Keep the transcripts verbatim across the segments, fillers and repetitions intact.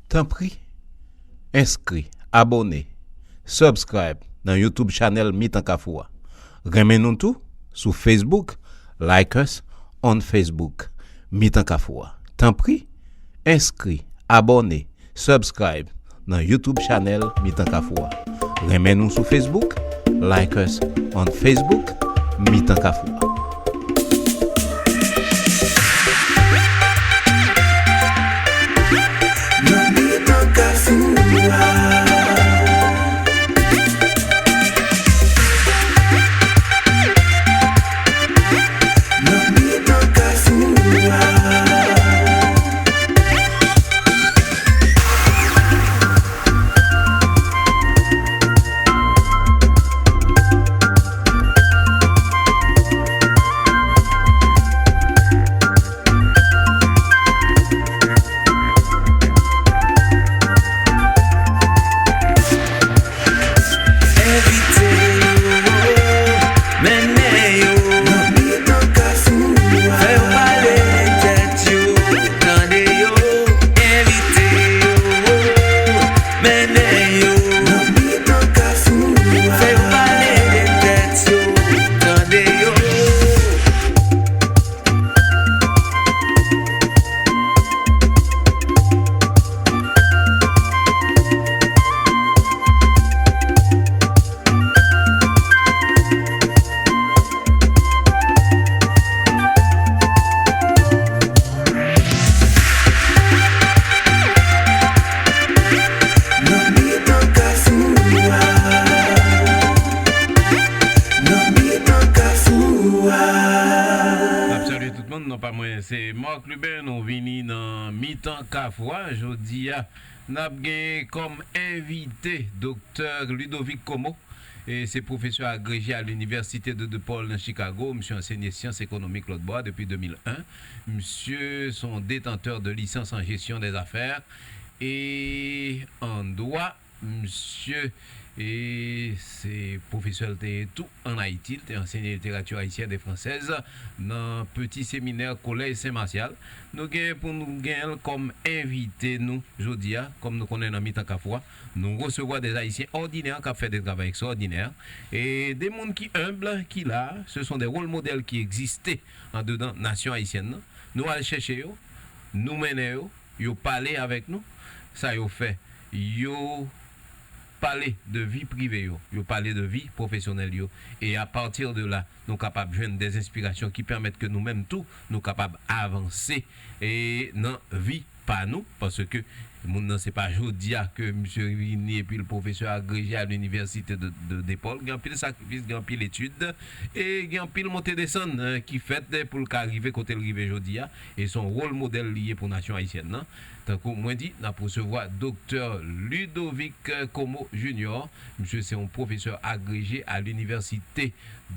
Tanpri, enskri, abòne, subscribe nan YouTube chanèl Mitan Kafou a. Renmen nou tou sou Facebook, like us on Facebook, Mitan Kafou a. Tanpri, enskri, abòne, subscribe nan YouTube chanèl Mitan Kafou a. Renmen nou sou Facebook, like us on Facebook, Mitan Kafou a. Nan mitan kafou a. Nan mitan kafou a. Envite yo, mennen yo nan mitan kafou a. Fè yo pale de tèt yo, tande yo. Envite yo, mennen yo nan mitan kafou a. Fè yo pale de tèt yo, tande yo. Nan mitan kafou a. Nan mitan kafou a. M ap salye tout moun, non pa mwen se Marc Lubin, nou vini nan mitan kafou a. Jodi a, n ap gen kòm envite Doktè Ludovic Como. E se pwofesè agreje a l'Université de DePaul nan Chicago. Misye ansenye syans ekonomik lòt bò a depi de mil en. Misye se yon détenteur de licence en gestion des affaires. E an dwa, misye, e se pwofesè l te ye tou ann Ayiti. L te ansenye literati ayisyèn e fransèz nan Petit Séminaire Collège Saint Martial. Nou gen pou nou gen l kòm envite nou jodi a, kòm nou konnen nan mitan kafou a. Nou resevwa des Haïtiens ordinaires k ap fè des travay ekstraòdinè. E de moun ki enb ki la, ce sont des rôles modèles qui existent andedan nasyon ayisyèn nan. Nou al chèche yo, nou mennen yo, yo pale avèk nou. Sa yo fè, yo pale de vi prive yo, yo pale de vi pwofesyonèl yo. E apati de la, nou kapab jwenn des enspirasyon ki pèmèt ke nou menm tou, nou kapab avanse e nan vi pa nou, paske moun nan se pa jodi a ke misye vini epi l pwofesè agreje a l'Université de, de DePaul. Gen anpil sakrifis, gen anpil etid, e gen anpil monte desann, eh, ki fèt, eh, pou l ka rive kote l rive jodi a. E se yon wòl modèl li ye pou nasyon ayisyèn nan. Tankou mwen di, n ap resevwa Doktè Ludovic Como Junior. Misye se yon pwofesè agreje a l'Université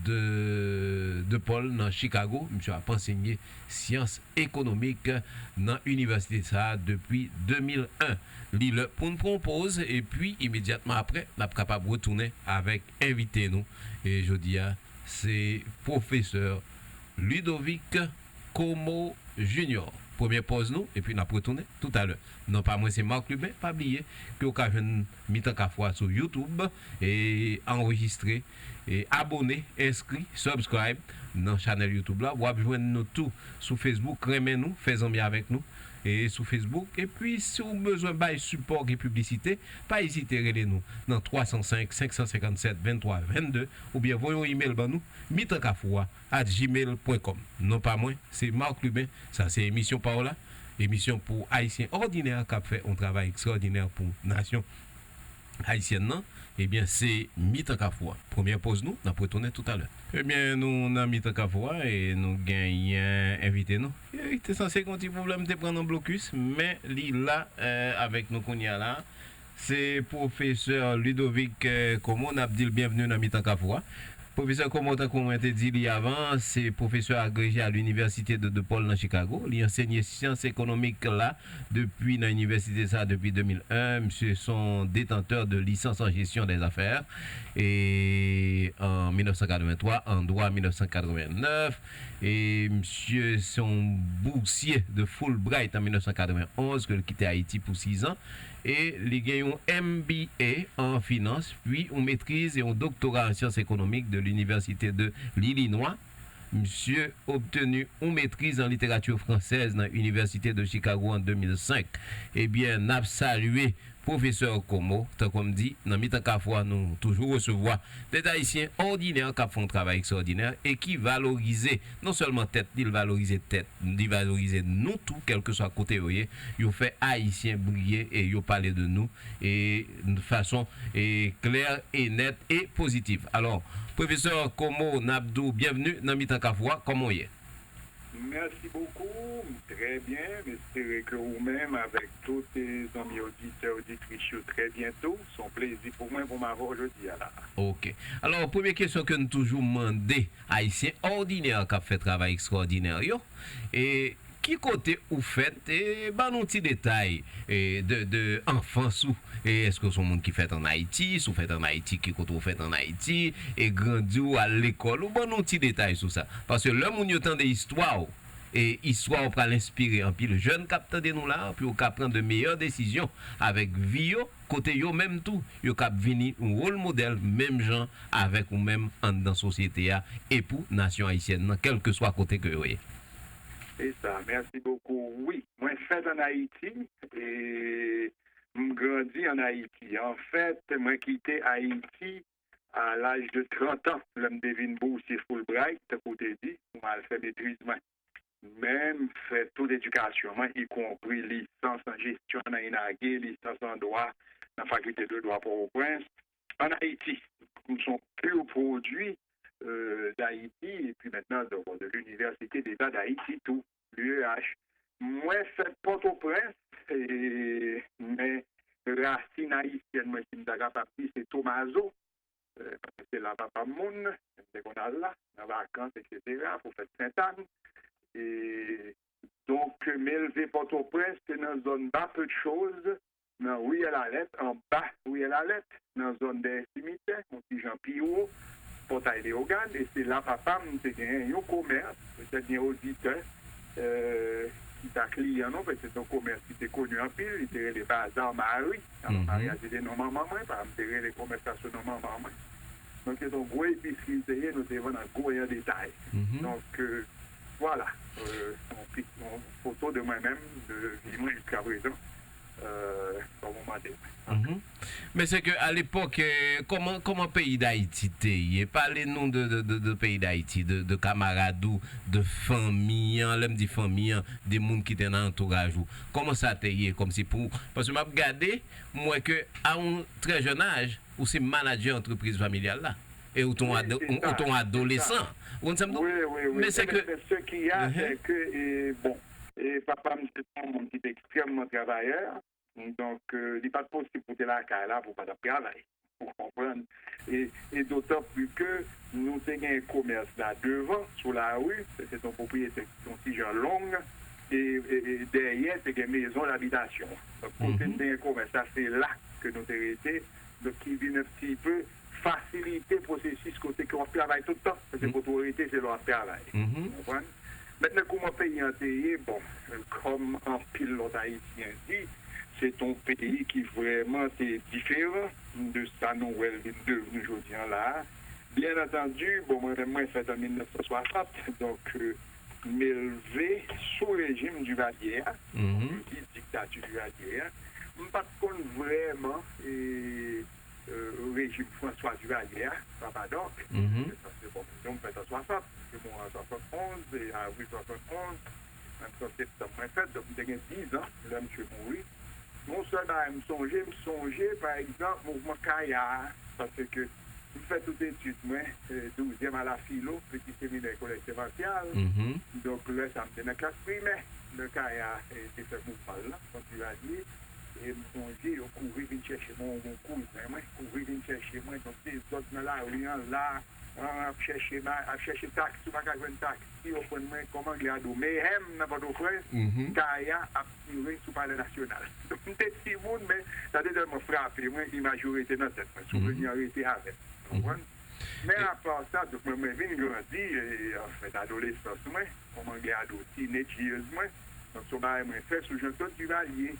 de, de Paul nan Chicago. Misye ap ansenye syans ekonomik nan inivèsite sa a depi de mil en. Li lè pou n pran yon poz, epi imedyatman apre, n ap kapab retounen avèk envite nou. E jodi a, se pwofesè Ludovic Como Junior. Premye pòz nou, epi n ap retounen toutalè. Non pa mwen se Marc Lubin. Pa bliye ke w ka jwenn Mitan Kafou a sou YouTube, e anrejistre, e abòne, enskri, subscribe nan chanèl YouTube la. W ap jwenn nou tou sou Facebook. Renmen nou, fè zanmi avèk nou, e sou Facebook. Epi, si w bezwen bay sipò gen piblisite, pa ezite rele nou nan twa san senk, senk san senkann sèt, venntwa vennde, oubyen voye yon imèl ban nou, mitan kafou a at gmail pwen kòm. Non pa mwen, se Marc Lubin. Sa se emisyon pa w la, emisyon pou Ayisyen òdinè k ap fè yon travay ekstraòdinè pou nasyon ayisyèn nan. Ebyen, se Mitan Kafou a. Premyè pòz nou, n ap retounen toutalè. Ebyen, nou nan Mitan Kafou a e nou genyen envite nou. Li te sanse gen yon ti pwoblèm, te pran nan blokis, men li la, eh, avèk nou kounye a la. Se pwofesè Ludovic, eh, Como, n ap di l byenvni nan Mitan Kafou a. Pwofesè Como, tankou mwen te di li avan, se pwofesè agreje a l'Université de DePaul nan Chicago. Li ansenye syans ekonomik la depi nan inivèsite sa a depi de mil en. Misye se yon détenteur de licence en gestion des affaires. E an mil nèf san katrevenntwa, an dwa mil nèf san katrevennnèf. E misye se yon bousye de Fulbright an mil nèf san katrevenn onz ke l kite Ayiti pou sis an. E li gen yon M B A an finans, pi yon metriz e yon doktora an syans ekonomik de l'Université de l'Illinois. Misye obteni yon metriz an literati fransèz nan Université de Chicago an de mil senk. Ebyen, n ap salye Pwofesè Komo, tankou m di, nan Mitan Kafou a, nou toujou resevwa de Ayisyen òdinè k ap fè yon travay ekstraòdinè e ki valorize non sèlman tèt li, l valorize tèt, li valorize nou tou, kèlkeswa kote yo ye. Yo fè Ayisyen briye e yo pale de nou e fason e klè e nèt e pozitif. Alò, Pwofesè Komo, n ap di w byenvni nan Mitan Kafou a. Kòman w ye? Merci beaucoup, m trè byen, m espere ke ou menm avèk tout eh, zanmi oditè, oditris yo trè byen tou. Se yon plezi pou mwen pou m avè w jodi a la. Ok. Alò, premye kesyon ke n toujou mande Ayisyen òdinè k ap fè travay ekstraòdinè yo, e ki kote ou fèt, e ban nou ti detay e de, de anfans ou. E èske w se yon moun ki fèt an Ayiti? Si w fèt an Ayiti, ki kote w fèt an Ayiti? E grandi w, al lekòl ou? Ban nou ti detay sou sa. Paske lè moun yo tande istwa w, e istwa w pral enspire anpil jèn k ap tande nou la a, pou yo ka pran de meyè desizyon avèk vi yo, kote yo menm tou, yo k ap vini yon wòl modèl menm jan avèk ou menm anndan sosyete a e pou nasyon ayisyèn nan, kèlkeswa kote ke yo ye. Se sa, merci beaucoup. Wi, mwen fèt an Ayiti, e m grandi an Ayiti. Anfèt, mwen kite Ayiti a laj de trant an, lè m te vin bousye Fulbright, tankou w te di, pou m al fè metriz mwen. Men m fè tout edikasyon mwen, ikonpri lisans an jesyon nan INAGE, lisans an dwa nan Fakilte de Dwa Pòtoprens, an Ayiti. M se yon pur produit euh, d'Haïti, et puis maintenant de, de l'Université d'État d'Haïti, tou, l'U E H. Mwen fèt Pòtoprens, e, men rasin ayisyèn mwen, si m ta kapab di, se Tomazo. Euh, paske se la papa m moun, m te konn al la, nan vakans, et cetera, pou fèt Sentàn. E, donk, m elve Pòtoprens, se nan zòn Bas Peu de Chose, nan Riyèl Alèt, anba Riyèl Alèt, nan zòn dèyè simitè, yon ti jan pi wo, Pòtay Leyogàn, e se la papa m te genyen yon komès, petèt gen oditè, euh, ki ta kliyan nou, paske se yon komès ki te koni anpil, li te rele Bazar Marie. Alò, Marie a se te non manman mwen, pa m te rele komès la sou non manman mwen. Donk, se te yon gwo episri li te ye, nou te vann an gwo e an detay. Donk, euh, vwala, euh, yon ti, yon foto de mwen menm, de vi mwen jiska prezan. Euh, kòm ou mande mwen. Mhm. Men se ke alepòk, eh, kòman, kòman peyi Dayiti te ye? Pale nou de, de, de, de peyi Dayiti, de, de kamarad ou, de fanmi an. Lè m di fanmi an, de moun ki te nan antouraj ou. Kòman sa te ye? Kòmsi pou, paske m ap gade, m wè ke a yon trè jèn aj, ou se manadjè antrepriz familyal la. E ou te yon ado-, ou te yon adolesan. Ou konn sa m di w? Wi, wi, wi. Men se ke, men, men ce qu'il y a, c'est que, eh, bon, eh, papa m se te yon moun ki te ekstrèmman travayè. Donk, eh, li pa t posib pou te lakay la pou pa t ap travay. Ou konprann? E, e dotan pli ke nou te gen komès la devan, sou lari, se te yon pwopriyete yon ti jan long, e, e, e dèyè te gen mezon labitasyon. Donk, kote n te gen komès la, se la ke nou te rete. Donk, ki vin un petit peu fasilite pwosesis kote ke w ap travay tout tan. Paske kote w rete, se la w ap travay. Ou konprann? Mentnan, kòman peyi an te ye, bon, kòm anpil lòt Ayisyen di, se t on peyi ki vrèman te diferan de sa nou wè l vin devni jodi an la a. Byen antandi, bon, mwen menm, mwen fèt an mil nèf san swasant, donk, euh, m elve sou rejim Duvalier a, yo di diktati Duvalier a. M pa t konn vrèman, e, euh, rejim François Duvalier a, papa Dòk. Paske, bon, mwen menm, mwen fèt an swasant, misye mouri an swasannonz, e avril swasannonz, menm si an septanm mwen fèt, donk m te gen diz an lè misye mouri. Yon sèl bagay m sonje, m sonje, pa egzanp, mouvman Kaya a, paske m fè tout etid mwen, eh, douzyèm a la filo, Petit Séminaire Collège Saint Martial. Donk, lè sa a, m te nan klas primè, lè Kaya, eh, te fè mouvman l lan kont Duvalier. E m sonje, yo kouri vin chèche mwen, yon kouzen mwen, kouri vin chèche mwen, donk dezòd nan lari an la, an, ap chèche ma-, ap chèche taksi, ou pa ka jwenn taksi, yo pran mwen, kòm anglè a di w, mayhem nan Pòtoprens, Kaya ap tire sou Palè Nasyonal. Donk, m te timoun, men sa te tèlman frape mwen, imaj yo rete nan tèt mwen, souvni an rete avè m. Ou konprann? Men apa sa, donk mwen, mwen vin grandi, e, anfèt, adolesans mwen, kòman gen ado, teenage years mwen, donk se yon bagay mwen fè sou Jean Claude Duvalier,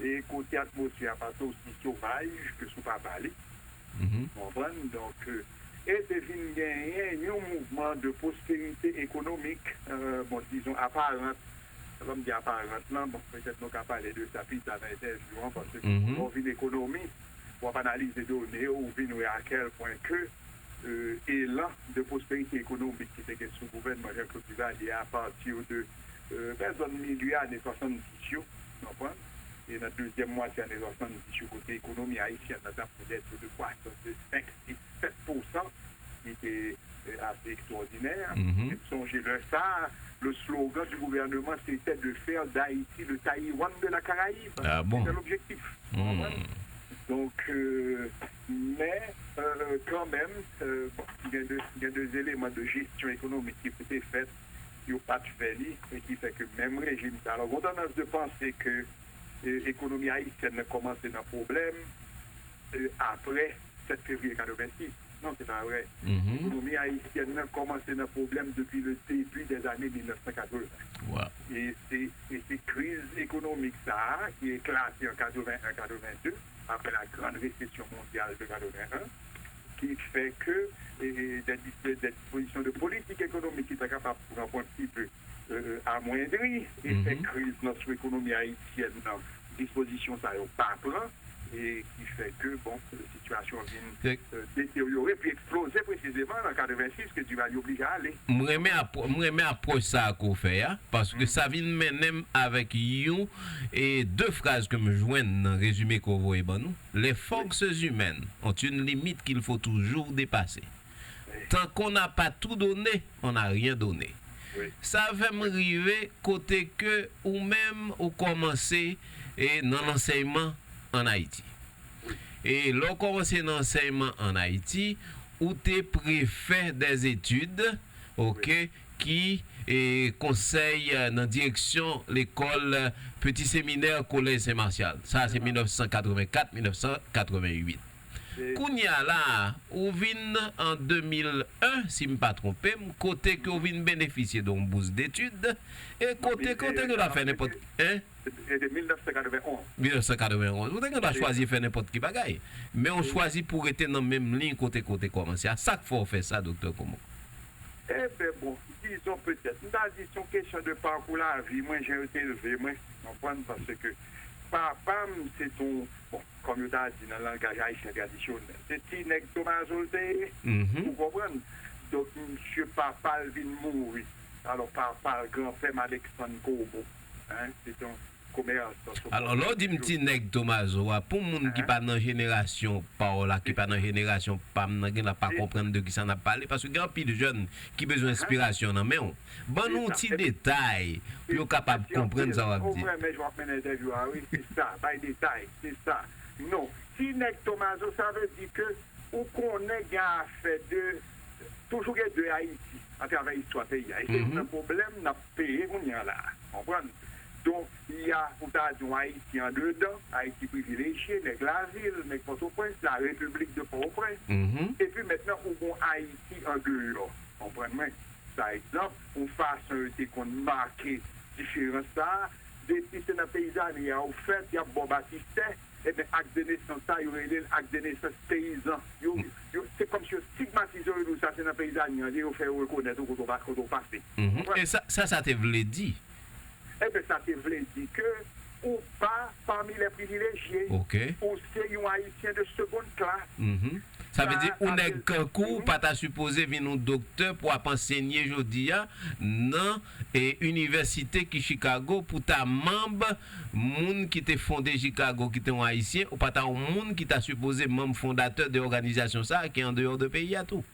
e kote atmosfè a pa t osi sovaj ke sou papa li. Ou konprann? Donk, e, e te vin genyen yon mouvman de pwosperite ekonomik, e, bon, dizon, aparant. Lè m di aparant lan, bon, petèt nou ka pale de sa pita nan entèvyou an, paske lè w vin ekonomis, w ap analize done yo, ou vin wè a kèl pwen ke, e, elan de pwosperite ekonomik ki te gen sou gouvènman Jean Claude Duvalier apati de, e, byen zòn milye ane swasanndis yo, w konprann? E nan dezyèm mwatye ane swasanndis yo, kote ekonomi ayisyèn nan t ap fè de to de kwasans de senk, sis, sèt pousan, ki te, e, ase ekstwòdinè. E m sonje lè sa a, le slogan du gouvernement, c'était de faire d'Haïti le Taïwan de la Caraïbe. Ah bon? C'était l'objectif. Donk, e, men, e, kanmenm, e, bon, gen de, gen de eleman de jesyon ekonomik ki te fèt, yo pa t fè li, e ki fè ke menm rejim sa, alò, gen tandans de panse ke, e, ekonomi ayisyèn nan kòmanse nan pwoblèm, e, apre sèt fevriye katrevensis. Non, se pa vre. Ekonomi ayisyèn nan kòmanse nan pwoblèm depi le début des années mil nèf san katreven. E se, e se kriz ekonomik sa a ki eklate an katreven en katreven de, apre la grande récession mondiale de katreven en, ki fè ke, e, e, des dis-, des, des dispositions de politique économique ki ta kapab pran pou yon ti pe, e, e, amwendri efè kriz nan sou ekonomi ayisyèn nan, dispozisyon sa yo pa pran, e ki fè ke, bon, sitiyasyon an vin, e, deteryore, pi eksploze presizeman nan katrevensis ke Duvalier oblije ale. M renmen apwo-, m renmen apwòch sa a ke w fè a, paske sa vin mennen m avèk yon, e, de fraz ke m jwenn nan rezime ke w voye ban nou. Les forces humaines ont une limite qu'il faut toujours dépasser. Tant qu'on n'a pas tout donné, on n'a rien donné. Sa fè m rive kote ke ou menm ou kòmanse, e, nan lansèyman ann Ayiti. E lè w kòmanse nan ansèyman ann Ayiti, ou te prefè dèzetid, oke, ki, e, konsèy, e, nan direksyon lekòl, e, Petit Séminaire Collège Saint Martial. Sa se mil nèf san katreven kat, mil nèf san katreven uit. Kounye a la, ou vin an de mil en, si m pa twonpe m, kote ke w vin benefisye de yon bous detid, e kote, kote ke w ta fè nenpòt, en? Se te mil nèf san katreven onz. Mil nèf san katreven onz. Ou te gen dwa chwazi fè nenpòt ki bagay. Men w chwazi pou w rete nan menm liy kote, kote w kòmanse a. Sa k fè w fè sa, Doktè Komo? Eben, bon, dizon petèt. M ta di se yon kesyon de pakou lavi mwen, jan yo te leve mwen, konprann, paske papa m, se t on, bon, kòm yo ta di nan langaj ayisyen tradisyonèl, se ti nèg Tomazo l te ye, ou konprann? Donk, misye papa l vin mouri. Alò, papa l, granpè m, Aleksann Komo, en, se t on komèsan. Alò, lè w di m ti nèg Tomazo a, pou moun ki pa nan jenerasyon pa w la, ki pa nan jenerasyon pa m nan, gen la pa konprann de kisa n ap pale, paske gen anpil jèn ki bezwen enspirasyon nan men w. Ban nou ti detay pou yo kapab konprann sa w ap di. Ou renmen jan w ap mennen entèvyou a, wi, se sa, bay detay, se sa. Non, ti nèg Tomazo, sa vle di ke ou konnen gen afè de, toujou gen de Ayiti atravè istwa peyi a. E se youn nan pwoblèm n ap peye kounye a la a. Konprann? Donk, y a, ou ta di, yon Ayiti andedan, Ayiti privilejye, nèg lavil, nèg Pòtoprens, la République de Port-au-Prince. Epi mentnan, ou gon Ayiti andeyò. Konprann mwen? Pa egzanp, yon fason yo te konn make diferans sa a, depi se nan peyizani a ou fèt, y ap ba w batistè, Ebyen, ak de nesans sa, yo rele l ak de nesans peyizan. Yo, yo, se kòmsi yo stigmatize w, yo di w sa se nan peyizani an, yo fè yo rekonèt ou kote w pa-, kote w pase. Konprann? E sa, sa, sa te vle di? Ebyen, sa te vle di ke ou pa pami les privilégiés. Ou se yon Ayisyen de seconde classe. Sa vle di, ou nèg kankou w pa ta sipoze vin yon doktè pou w ap ansenye jodi a nan, e, inivèsite ki Chicago, pou ta manm moun ki te fonde Chicago, ki te yon Ayisyen, ou pa ta yon moun ki ta sipoze manm fondatè de òganizasyon sa a ki andeyò de peyi a tou.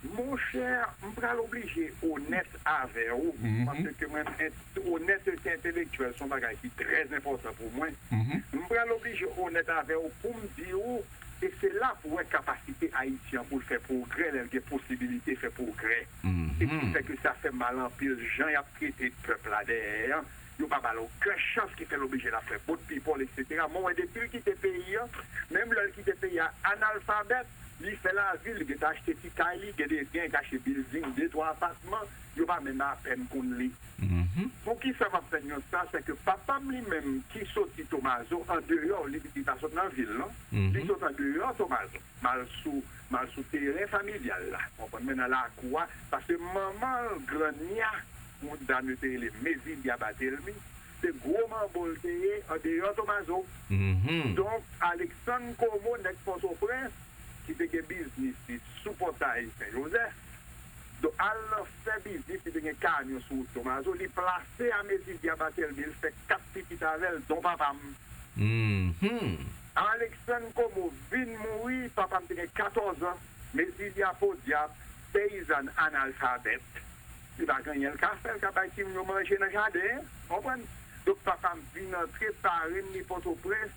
Monchè, m pral oblije onèt avè w, paske mwen, ent-, onètete entelektyèl se yon bagay ki trè enpòtan pou mwen. M pral oblije onèt avè w pou m di w, e se la pou w wè kapasite Ayiti an pou l fè pwogrè, lè l gen posibilite fè pwogrè. E ki fè ke sa fè mal anpil jan y ap trete pèp la dèyè an. Yo pa ba l okenn chans ki fè l oblije l ap fè bout pipòl, etsetera. Mwen wè depi l kite peyi an, menm lè l kite peyi a analfabèt, Li fè lavi, li gentan achte ti kay li, gen de, gen ki achte bilding, de, twa apatman, yo pa menm apèn konn li. Poukisa m ap tann yon sa, se ke papa m li menm ki soti Tomazo, andeyò, li, li pa sot nan vil, non. Li sot andeyò Tomazo, m al sou, m al sou teren familyal la, konprann mwen, nan lakou a, paske manman l, Grannya, yon dam yo te rele Mezilia Batelmi, se gwo manbo l te ye andeyò Tomazo. Donk, Aleksann Komo, nèg Pòtoprens, ki te gen biznis li sou pòtay Sen Jozèf. Donk, al nan fè biznis, li te gen kamyon sou wout Tomazo, li plase a Mezilia Batelmi, l fè kat pitit avè l, don papa m. Aleksann Komo vin mouri, papa m te gen katòz an. Mezilia, podyab, peyizàn analfabèt. Li pa gen anyen l ka fè, l ka bay timoun yo manje nan jaden, konprann? Donk, papa m vin antre, parenn li Pòtoprens,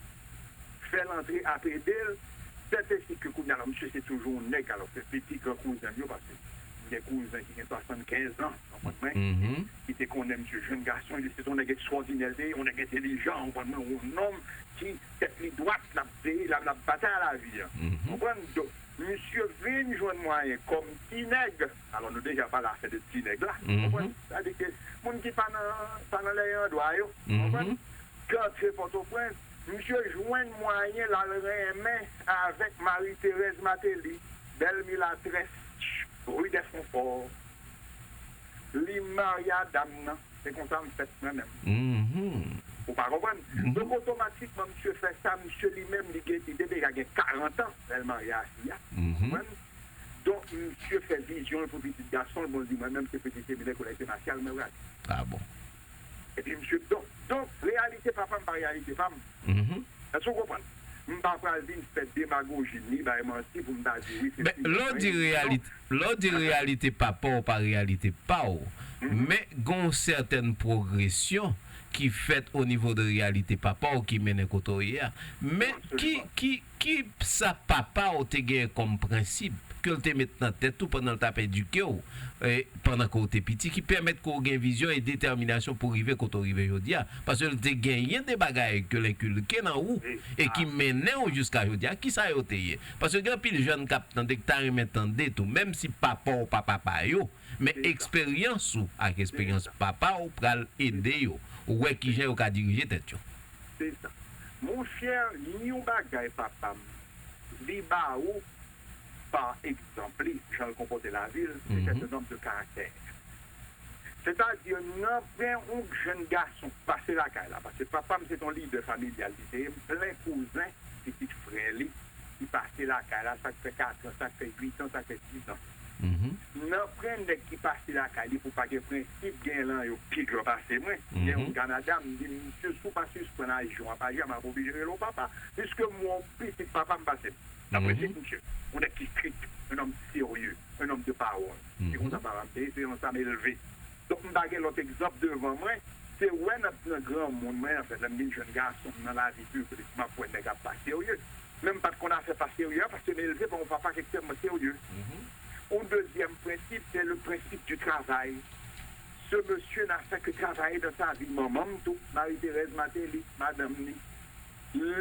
fè l antre ap ede l. Sèt e si ke kounye a la, misye se toujou yon nèg, alò se piti gran kouzen m yo, paske m gen kouzen ki gen swasannkenz an, konprann mwen, ki te konnen misye jèn gason, li se yon nèg ekstwòdinè l te ye, yon nèg entèlijan, konprann mwen, yon nonm ki tèt li dwat, l ap veye, l ap, l ap batay a lavi a. Konprann? Donk, misye vin jwenn mwayen kòm ti nèg. Alò, nou deja pale afè de ti nèg la. Konprann? Sa di ke moun ki pa nan, pa nan lè yo an dwa yo. Konprann? Ki antre Pòtoprens, misye jwenn mwayen l al renmen avèk Marie Thérèse Martelly, bèl milatrès, rue des Conforts. Li marye a dam nan. Se konsa m fèt mwen menm. Ou pa konprann? Donk, otomatikman, misye fè sa, misye li menm, li gen, li te deja gen karant an lè l marye a fi a. Konprann? Donk, misye fè vizyon l pou pitit gason l, bon, l di, mwen menm, se pitit seminè kolèj Sen Masyal mwen prale. Ah bon? Epi misye, donk, donk, reyalite papa m pa reyalite pa m. Èske w konprann? M pa pral vin fè demagoji ni bay manti pou m ta di wi se Men, si, lè w di reyalite, lè w di reyalite papa w pa reyalite pa w, men gen yon sètèn pwogresyon ki fèt o nivo de reyalite papa w ki mennen kote w ye a. Men ki, ki, ki sa papa w te genyen kòm prensip ke l te met nan tèt ou pandan l t ap edike w, e, pandan ke w te piti, ki pèmèt ke w gen vizyon e detèminasyon pou w rive kote w rive jodi a? Paske l te genyen de bagay ke l enkilke nan ou e ki mennen w jiska jodi a. Kisa yo te ye? Paske gen anpil jèn k ap tande, k ta renmen tande tou, menm si papa w pa papa yo, men eksperyans ou ak eksperyans papa w pral ede yo wè kijan yo ka dirije tèt yo. Se sa. Monchè, ni yon bagay papa m, li ba ou, pa egzanp li, jan l konpòte lavi l, se sèten nòm de karaktè. Sètadi, nan pwen yon jèn gason k pase lakay la, paske papa m se t yon lidè familyal li te ye, m plen kouzen, pitit frè li, ki pase lakay la, sa k fè kat an, sa k fè uit an, sa k fè dis an. Nan pwen nèg ki pase lakay li pou pa gen prensip, gen lan yo pi gran pase mwen. Gen yon Kanada, m di, misye, si w pa sispann aji jan w ap aji a, m ap oblije rele w papa. Piske m wè w pitit papa m pase m. Nan prensip, misye, yon nèg ki strik, yon nonm serye, yon nonm de pawòl. Se konsa papa m te ye, se konsa m elve. Donk, m pa gen lòt egzanp devan mwen. Se wè nan, nan granmoun mwen, anfèt, lè m vin jèn gason, m nan lavi piblik, m ap wè nèg ap pa serye. Men m pa t konn afè pa serye a, paske m elve pa yon papa ki ekstrèmman serye. Yon dezyèm prensip, se le principe du travail. Ce monsieur n'a fait que travailler dans sa vie. Manman m tou, Marie Thérèse Martelly, madanm li,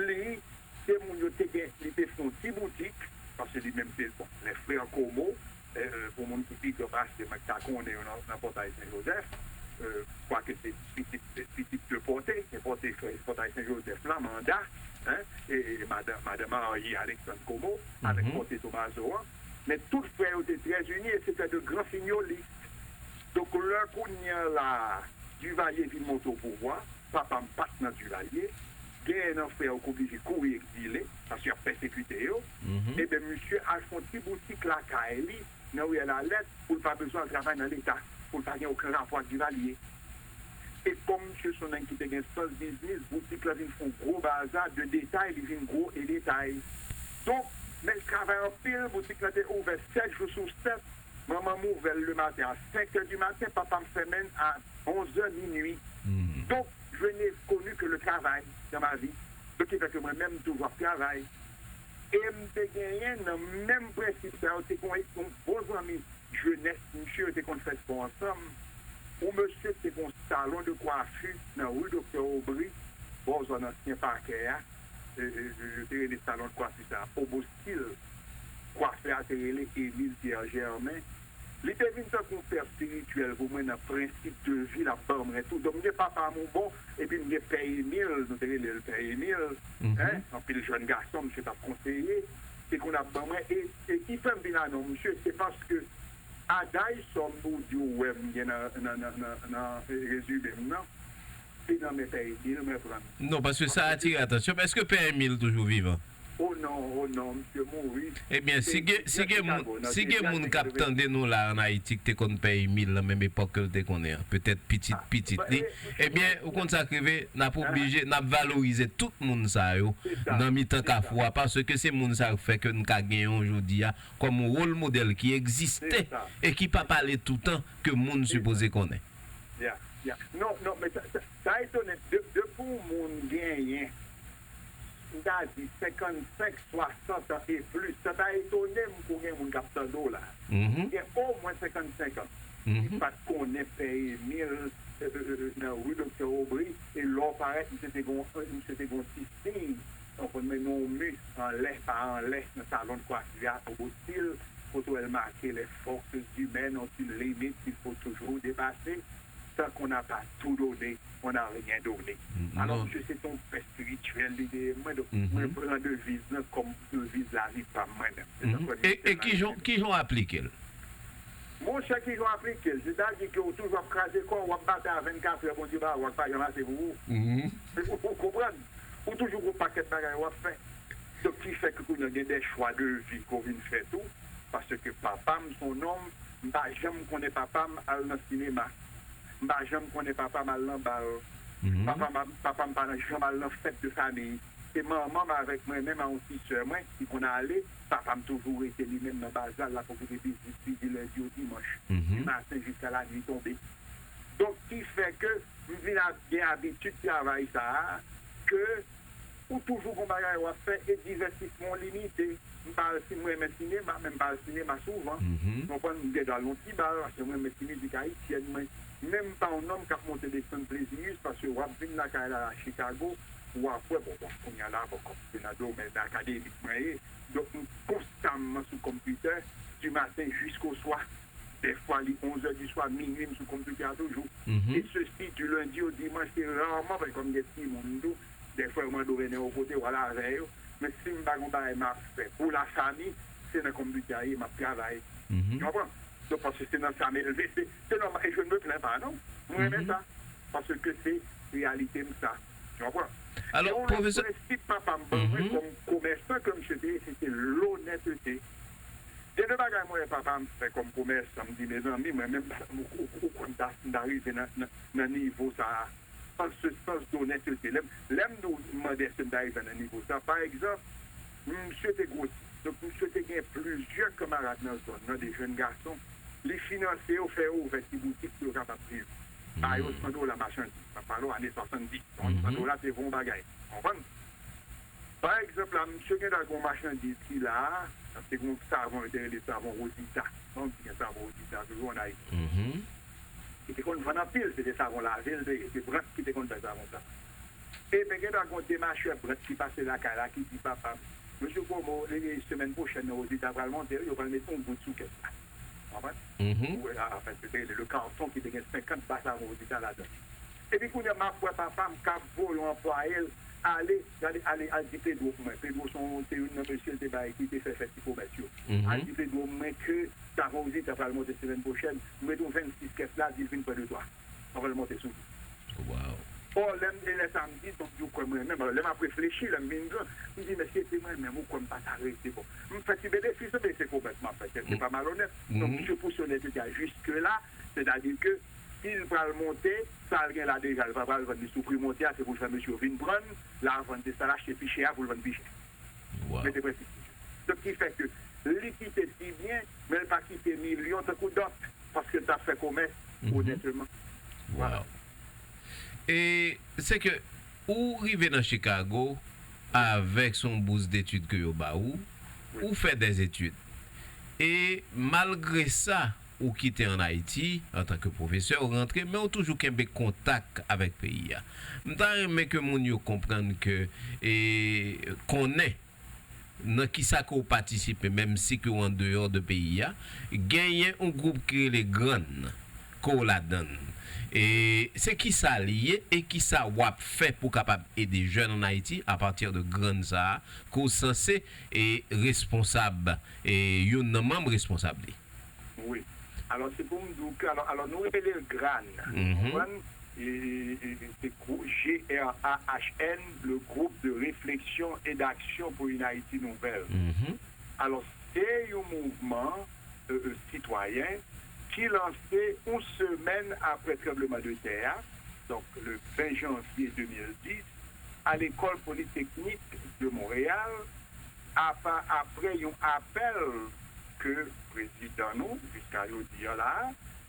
li, se moun yo te gen, li te fè yon ti boutik, paske li menm se, bon, les frères Como, e, pou moun ki pi gran pase mwen, ki ta konnen yo nan, nan Pòtay Sen Jozèf, e, kwake se pitit, pitit de Pòte, se Pòte, Pòtay Sen Jozèf la, Manda, en, e, e madan, madan marye Aleksann Komo, avèk Pòte Tomazo an, men tout frè yo te trè ini e se te de gran finyolis. Donk, lè kounye a la, Duvalier vin monte o pouvwa, papa m pa t nan Duvalier, genyen nan frè yo k oblije kouri egzile, paske y ap pèsekite yo, ebyen, misye al fè yon ti boutik lakay li, nan riyèl Alèt, pou l pa bezwen al travay nan Leta, pou l pa gen okenn rapò ak Duvalier. E kòm misye se yon nèg ki te gen sans biznis, boutik la vin fè yon gwo baza de detay, li vin gwo e detay. Donk, men l travay anpil, boutik la te ouvè sèt jou sou sèt, manman m ouvè l le maten a senk è di maten, papa m fèmen l a onz è minui. Donk, je n'ai connu que le travail dans ma vie. Donk, ki fè ke mwen menm, m toujou ap travay. E m te genyen nan menm prensip sa yo, te gen yon bon zanmi jenès, misye, yo te konn fè spò ansanm. Yon mesye ki te gen yon salon de kwafi nan ri Doktè Aubry, bò zòn ansyen pakè a, e, e, e, yo te rele salon de kwafi sa a Obo Stil. kwafè a te rele Émile Pierre Germain. Li te vin tankou yon pè espirityèl pou mwen nan prensip de vi l ap ban mwen tou. Donk, m gen papa m yon bò, epi m gen pè Émile, nou te rele l pè Émile, en, anpil jèn gason, misye t ap konseye, te konn ap ban mwen. E, e ki fè m vin a non misye, se paske adaj sòm pou di w wè m gen nan, nan, nan, nan, nan rezime m nan, se nan men pè Émile mwen pran l. Non, paske sa atire atansyon m. Èske pè Émile toujou vivan? O non, o non, misye mouri. Ebyen, si gen, si gen moun, si gen moun k ap tande nou la ann Ayiti ki te konn pè Émile nan menm epòk ke l te konnen an, petèt pitit pitit li, ebyen, ou konn sa k rive, n ap oblije, n ap valorize tout moun sa yo nan mitan Kafou a, paske se moun sa yo k fè ke n ka genyen w jodi a kòm yon wòl modèl ki egziste e ki p ap ale toutan, ke moun sipoze konnen. Ya, ya. Non, non, men sa, sa, sa etone, de, de pou yon moun genyen, m ta di senkannsenk, swasant an e plis, sa ta etone m pou gen moun k ap tande w la. Gen omwen senkannsenk an ki pa t konnen pè Émile, euh, euh, euh, nan ri Doktè Aubry, e lè w parèt, misye te gon, misye te gon ti siy, w konprann, men nan yon mi anlè, pa anlè, nan salon de coiffure a, au bout cils, kote w wè l make les forces humaines ont une limite qu'il faut toujours dépasser. Tant qu'on n'a pas tout donné, on n'a rien donné. Alò, misye se te yon pè espirityèl li te ye mwen, donk mwen pran deviz lan kòm deviz lavi pa m mwen menm. Se sa fè m. E, e kijan, kijan w aplike l? Monchè, kijan w aplike l? Sètadi ke w toujou ap kraze kò w, w ap batay a vennkatrè, Bondye ba ou ak pa janm ase pou ou. Ou, ou konprann? Ou toujou gon pakèt bagay w ap fè. Donk, ki fè ke kounye a gen de chwa de vi ke w vin fè tou. Paske papa m se yon nonm, m pa janm konnen papa m al nan sinema. M pa janm konnen papa m al nan bal. Papa m, papa m pa janm al nan fèt de fanmi. Se manman m avèk mwen menm a yon ti sè mwen ki konn ale. Papa m toujou rete li menm nan bazar, l ap okipe biznis li di lendi o dimanch, di maten jiska lannuit tonbe. Donk, ki fè ke m vin ap gen abitid travay sa a, ke ou toujou gon bagay w ap fè e divèsisman w limite. M pa al si, m renmen sinema, men m pa al sinema souvan. Ou konprann, m gen dwa al nan ti bal, paske m renmen ti mizik ayisyèn mwen. Men m pa yon nonm k ap monte desann pleziyis, paske w ap vin lakay la, la Chicago, w ap wè, bon, bon, kounye a la, bon, kòm se nan domèn akademik mwen ye, donk m konstamman sou konpitè, du matin jusqu'au soir. Dèfwa, li onz è di swa, minui, m sou konpitè a toujou. E sesi, du lundi au dimanche, se raman, paske kòm gen timoun tou, dèfwa, yo mande w mennen yo kote, w al avè yo. Men si m pa gen yon bagay m ap fè pou lafanmi, se nan konpitè a ye, m ap travay. Ou konprann? Donk, paske se nan sa m elve, se, se nòmal, e je ne me plains pas, non. Mwen renmen sa, paske se reyalite m sa. Ou konprann? Alò, pwofesè, prensip papa m ban mwen kòm komèsan ke misye te ye, se te lonètete. Gen de bagay mwen wè papa m fè kòm komèsan, m di, mezanmi, mwen menm, ou, ou, ou kwè m ta, m ta rive nan, nan, nan nivo sa a, an se sans d'honnêteté. Lè m, lè m di w, m mande èske m ta rive nan nivo sa a. Pa egzanp, misye te gwo tip. Donk, misye te gen plizyè kanmarad nan zòn nan, de jèn gason. Li finanse yo, fè yo ouvè ti boutik pou yo kapab viv. Ba yo san dola machandiz. M ap pale w ane swasanndis. Donk, san dola te vo yon bagay. Konprann? Pa egzanp la, misye gen dwa gen yon machandiz ki la a, se gen yon savon, yo te rele savon Rosita. Donk, gen savon Rosita toujou ann Ayiti. Ki te konn vann anpil, se te savon lave l te ye, se Brant ki te konn fè savon sa. Ebyen, gen dwa gen yon demachè Brant ki pase lakay la, ki di papa m, mesye Komo, e, e, semèn pwochèn nan, Rosita pral monte, wi, yo pral mete yon goud sou kès la. Konprann? Ou wè, a, anfèt, se te le karton ki te gen senkant ba savon Rosita ladan. Epi kounye a, m ap wè papa m k ap voye yon anplwaye l ale, ale, ale, al di Pedro pou mwen. Pedro se yon, se youn nan mesye l te bay ki te fè fè ti komès yo. Al di Pedro pou mwen ke savon Rosita pral monte semèn pwochèn, m mete yon vennsis kès la, di l vin pran de twa. Mwen pral monte sou li. Ò, lè m, e lè sa m di, donk, yo kwè mwen menm. Alò, lè m ap reflechi, lè m vin gran, m di, mesye, se mwen menm, ou kwè m pa ta rete, bon. M fè ti benefis, men se komès m ap fè, se pa malonèt. Donk, misye pouse onètete a jiske la, sètadi ke si l pral monte, sa l gen la deja, l pa pral vann li sou pri monte a, se pou l fè mesye yo vin pran l, l a vann, se sa l achte pi chè a pou l vann pi chè. Mete prensip sou li. Donk, ki fè ke li kite ti byen, men l pa kite milyon tankou dòt, paske l t ap fè komès onèteman. Vwala. E se ke ou rive nan Chicago avèk se yon bous detid ke yo ba ou, ou fè dèzetid. E malgre sa, ou kite ann Ayiti antanke pwofesè, ou rantre, men ou toujou kenbe kontak avèk peyi a. M ta renmen ke moun yo konprann ke, e, konnen nan kisa ke w patisipe, menm si ke w andeyò de peyi a, genyen yon gwoup ki rele GRAHN ke w ladan l. E se kisa li ye e kisa w ap fè pou w kapab ede jèn ann Ayiti apati de GRAHN sa a ke w sanse e responsab, e youn nan manm responsab li? Wi. Alò, se pou m di w ke, alò, alò, nou rele l GRAHN. Mhm. Konprann? E, e, e, se gwoup G R A H N, le groupe de réflexion et d'action pour une Haïti nouvelle. Mhm. Alò, se yon mouvman, e, e, sitwayen ki lanse yon semèn apre tranblemanntè a, donk, le ven janvye de mil dis, a Lekòl Politeknik de Monreyal, apa-, apre yon apèl ke prezidan nou, jiska jodi a la,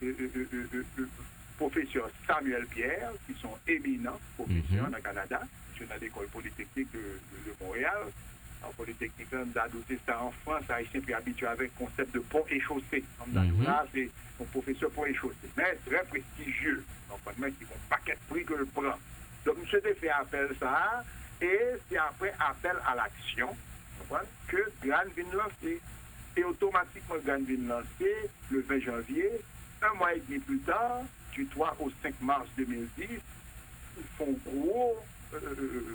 e, e, e, e, e, e, pwofesè Samuel Pierre, ki se yon eminan pwofesè nan Kanada, misye nan Lekòl Politeknik de, de, de Monreyal. An politeknik la, m ta di w se sa an Frans, Ayisyen pi abitye avèk konsèp de pon e chose. An m ta di w la, se yon pwofesè pon e chose, men trè prestijye, w konprann mwen, ki gon pakèt pri ke l pran. Donk, misye te fè apèl sa a, e se apre apèl a laksyon, w konprann, ke GRAHN vin lanse. E otomatikman, GRAHN vin lanse le ven janvye, un mois et demi plus tard, du trois au cinq mars deux mille dix, fè yon gwo, euh,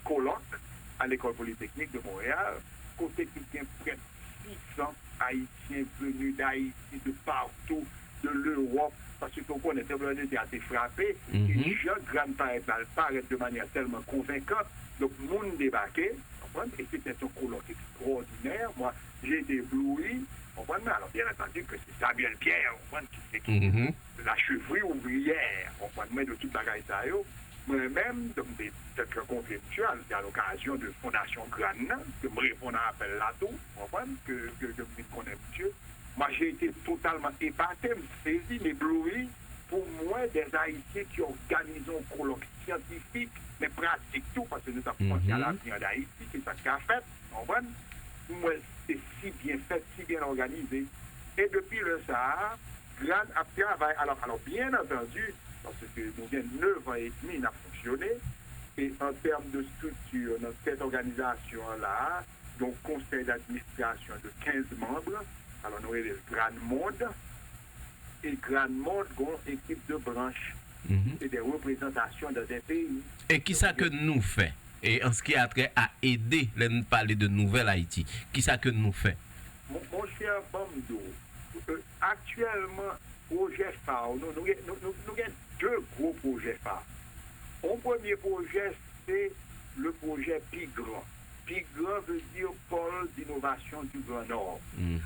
kolòk a Lekòl Politeknik de Monreyal, kote ki gen près six cents Ayisyen veni d'Ayiti, de partou, de Lewòp, paske w konnen, tranblemanntè a te frape, e jan GRAHN parèt la, l parèt de manyè tèlman konvenkan, donk moun debake, w konprann, e se te yon kolòk ekstwòdinè, mwen, j'ai été ébloui, w konprann, alò, byen antandi ke se Samuel Pierre, w konprann, ki se ki la chevri ouvriyè, w konprann mwen, de tout bagay sa yo. Mwen menm, donk, m te fèk rankontre misye a, se a lokazyon de fondasyon GRAHN nan, ke m reponn a apèl la tou, w konprann, ke, ke, ke m vin konnen misye. Mwen, j'ai été totalement épaté, m sezi, m ébloui, pou m wè des Haïtiens ki òganize yon kolòk syantifik, men pratik tou, paske nou t ap panse a lavni an Dayiti, ki sa k ka fèt, w konprann? M wè l se si byen fèt, si byen òganize. E depi lè sa a, GRAHN ap travay. Alò, alò, byen antandi, paske nou gen nèf an edmi n ap fonksyone, e an tèm de estrikti, nan tèt òganizasyon an la a, gen yon konsèy d'administrasyon de kenz manm, alò nou rele l GRAHN Monde, e GRAHN Monde gen yon ekip de branch, se de reprezantasyon dan de peyi. E kisa ke nou fè? E an ce qui a trait à ede, lè n pale de nouvèl Ayiti, kisa ke nou fè? Mon, monchè, ban m di w, euh, aktyèlman, pwojè fa nou, nou gen, nou, nou, nou gen de gwo pwojè fa. Yon premye pwojè, se le pwojè PIGRAN. PIGRAN vle di Pôle d'Innovation du Grand Nord.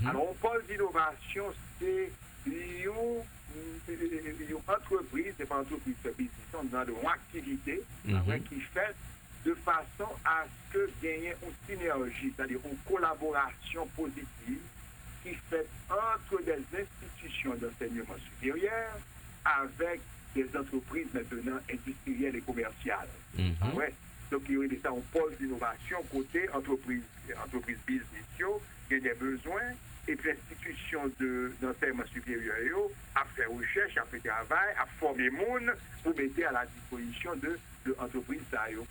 Alò, yon pôle d'innovation, se yon, yon antrepriz, se pa antrepriz, se biznis, yon aktivite, ki fèt de fason a ce que genyen yon sinèji, sètadi yon kolaborasyon pozitiv ki fèt ant des institutions d'enseignement supérieur avèk des entreprises maintenant industrielles et commerciales. Donk, yo rele sa yon pôle d'innovation kote antrepriz, antrepriz biznis yo gen de bezwen, epi enstitisyon de, d'enseignement supérieur yo ap fè rechèch, ap fè travay, ap fòme moun pou mete à la disposition de, de antrepriz sa yo.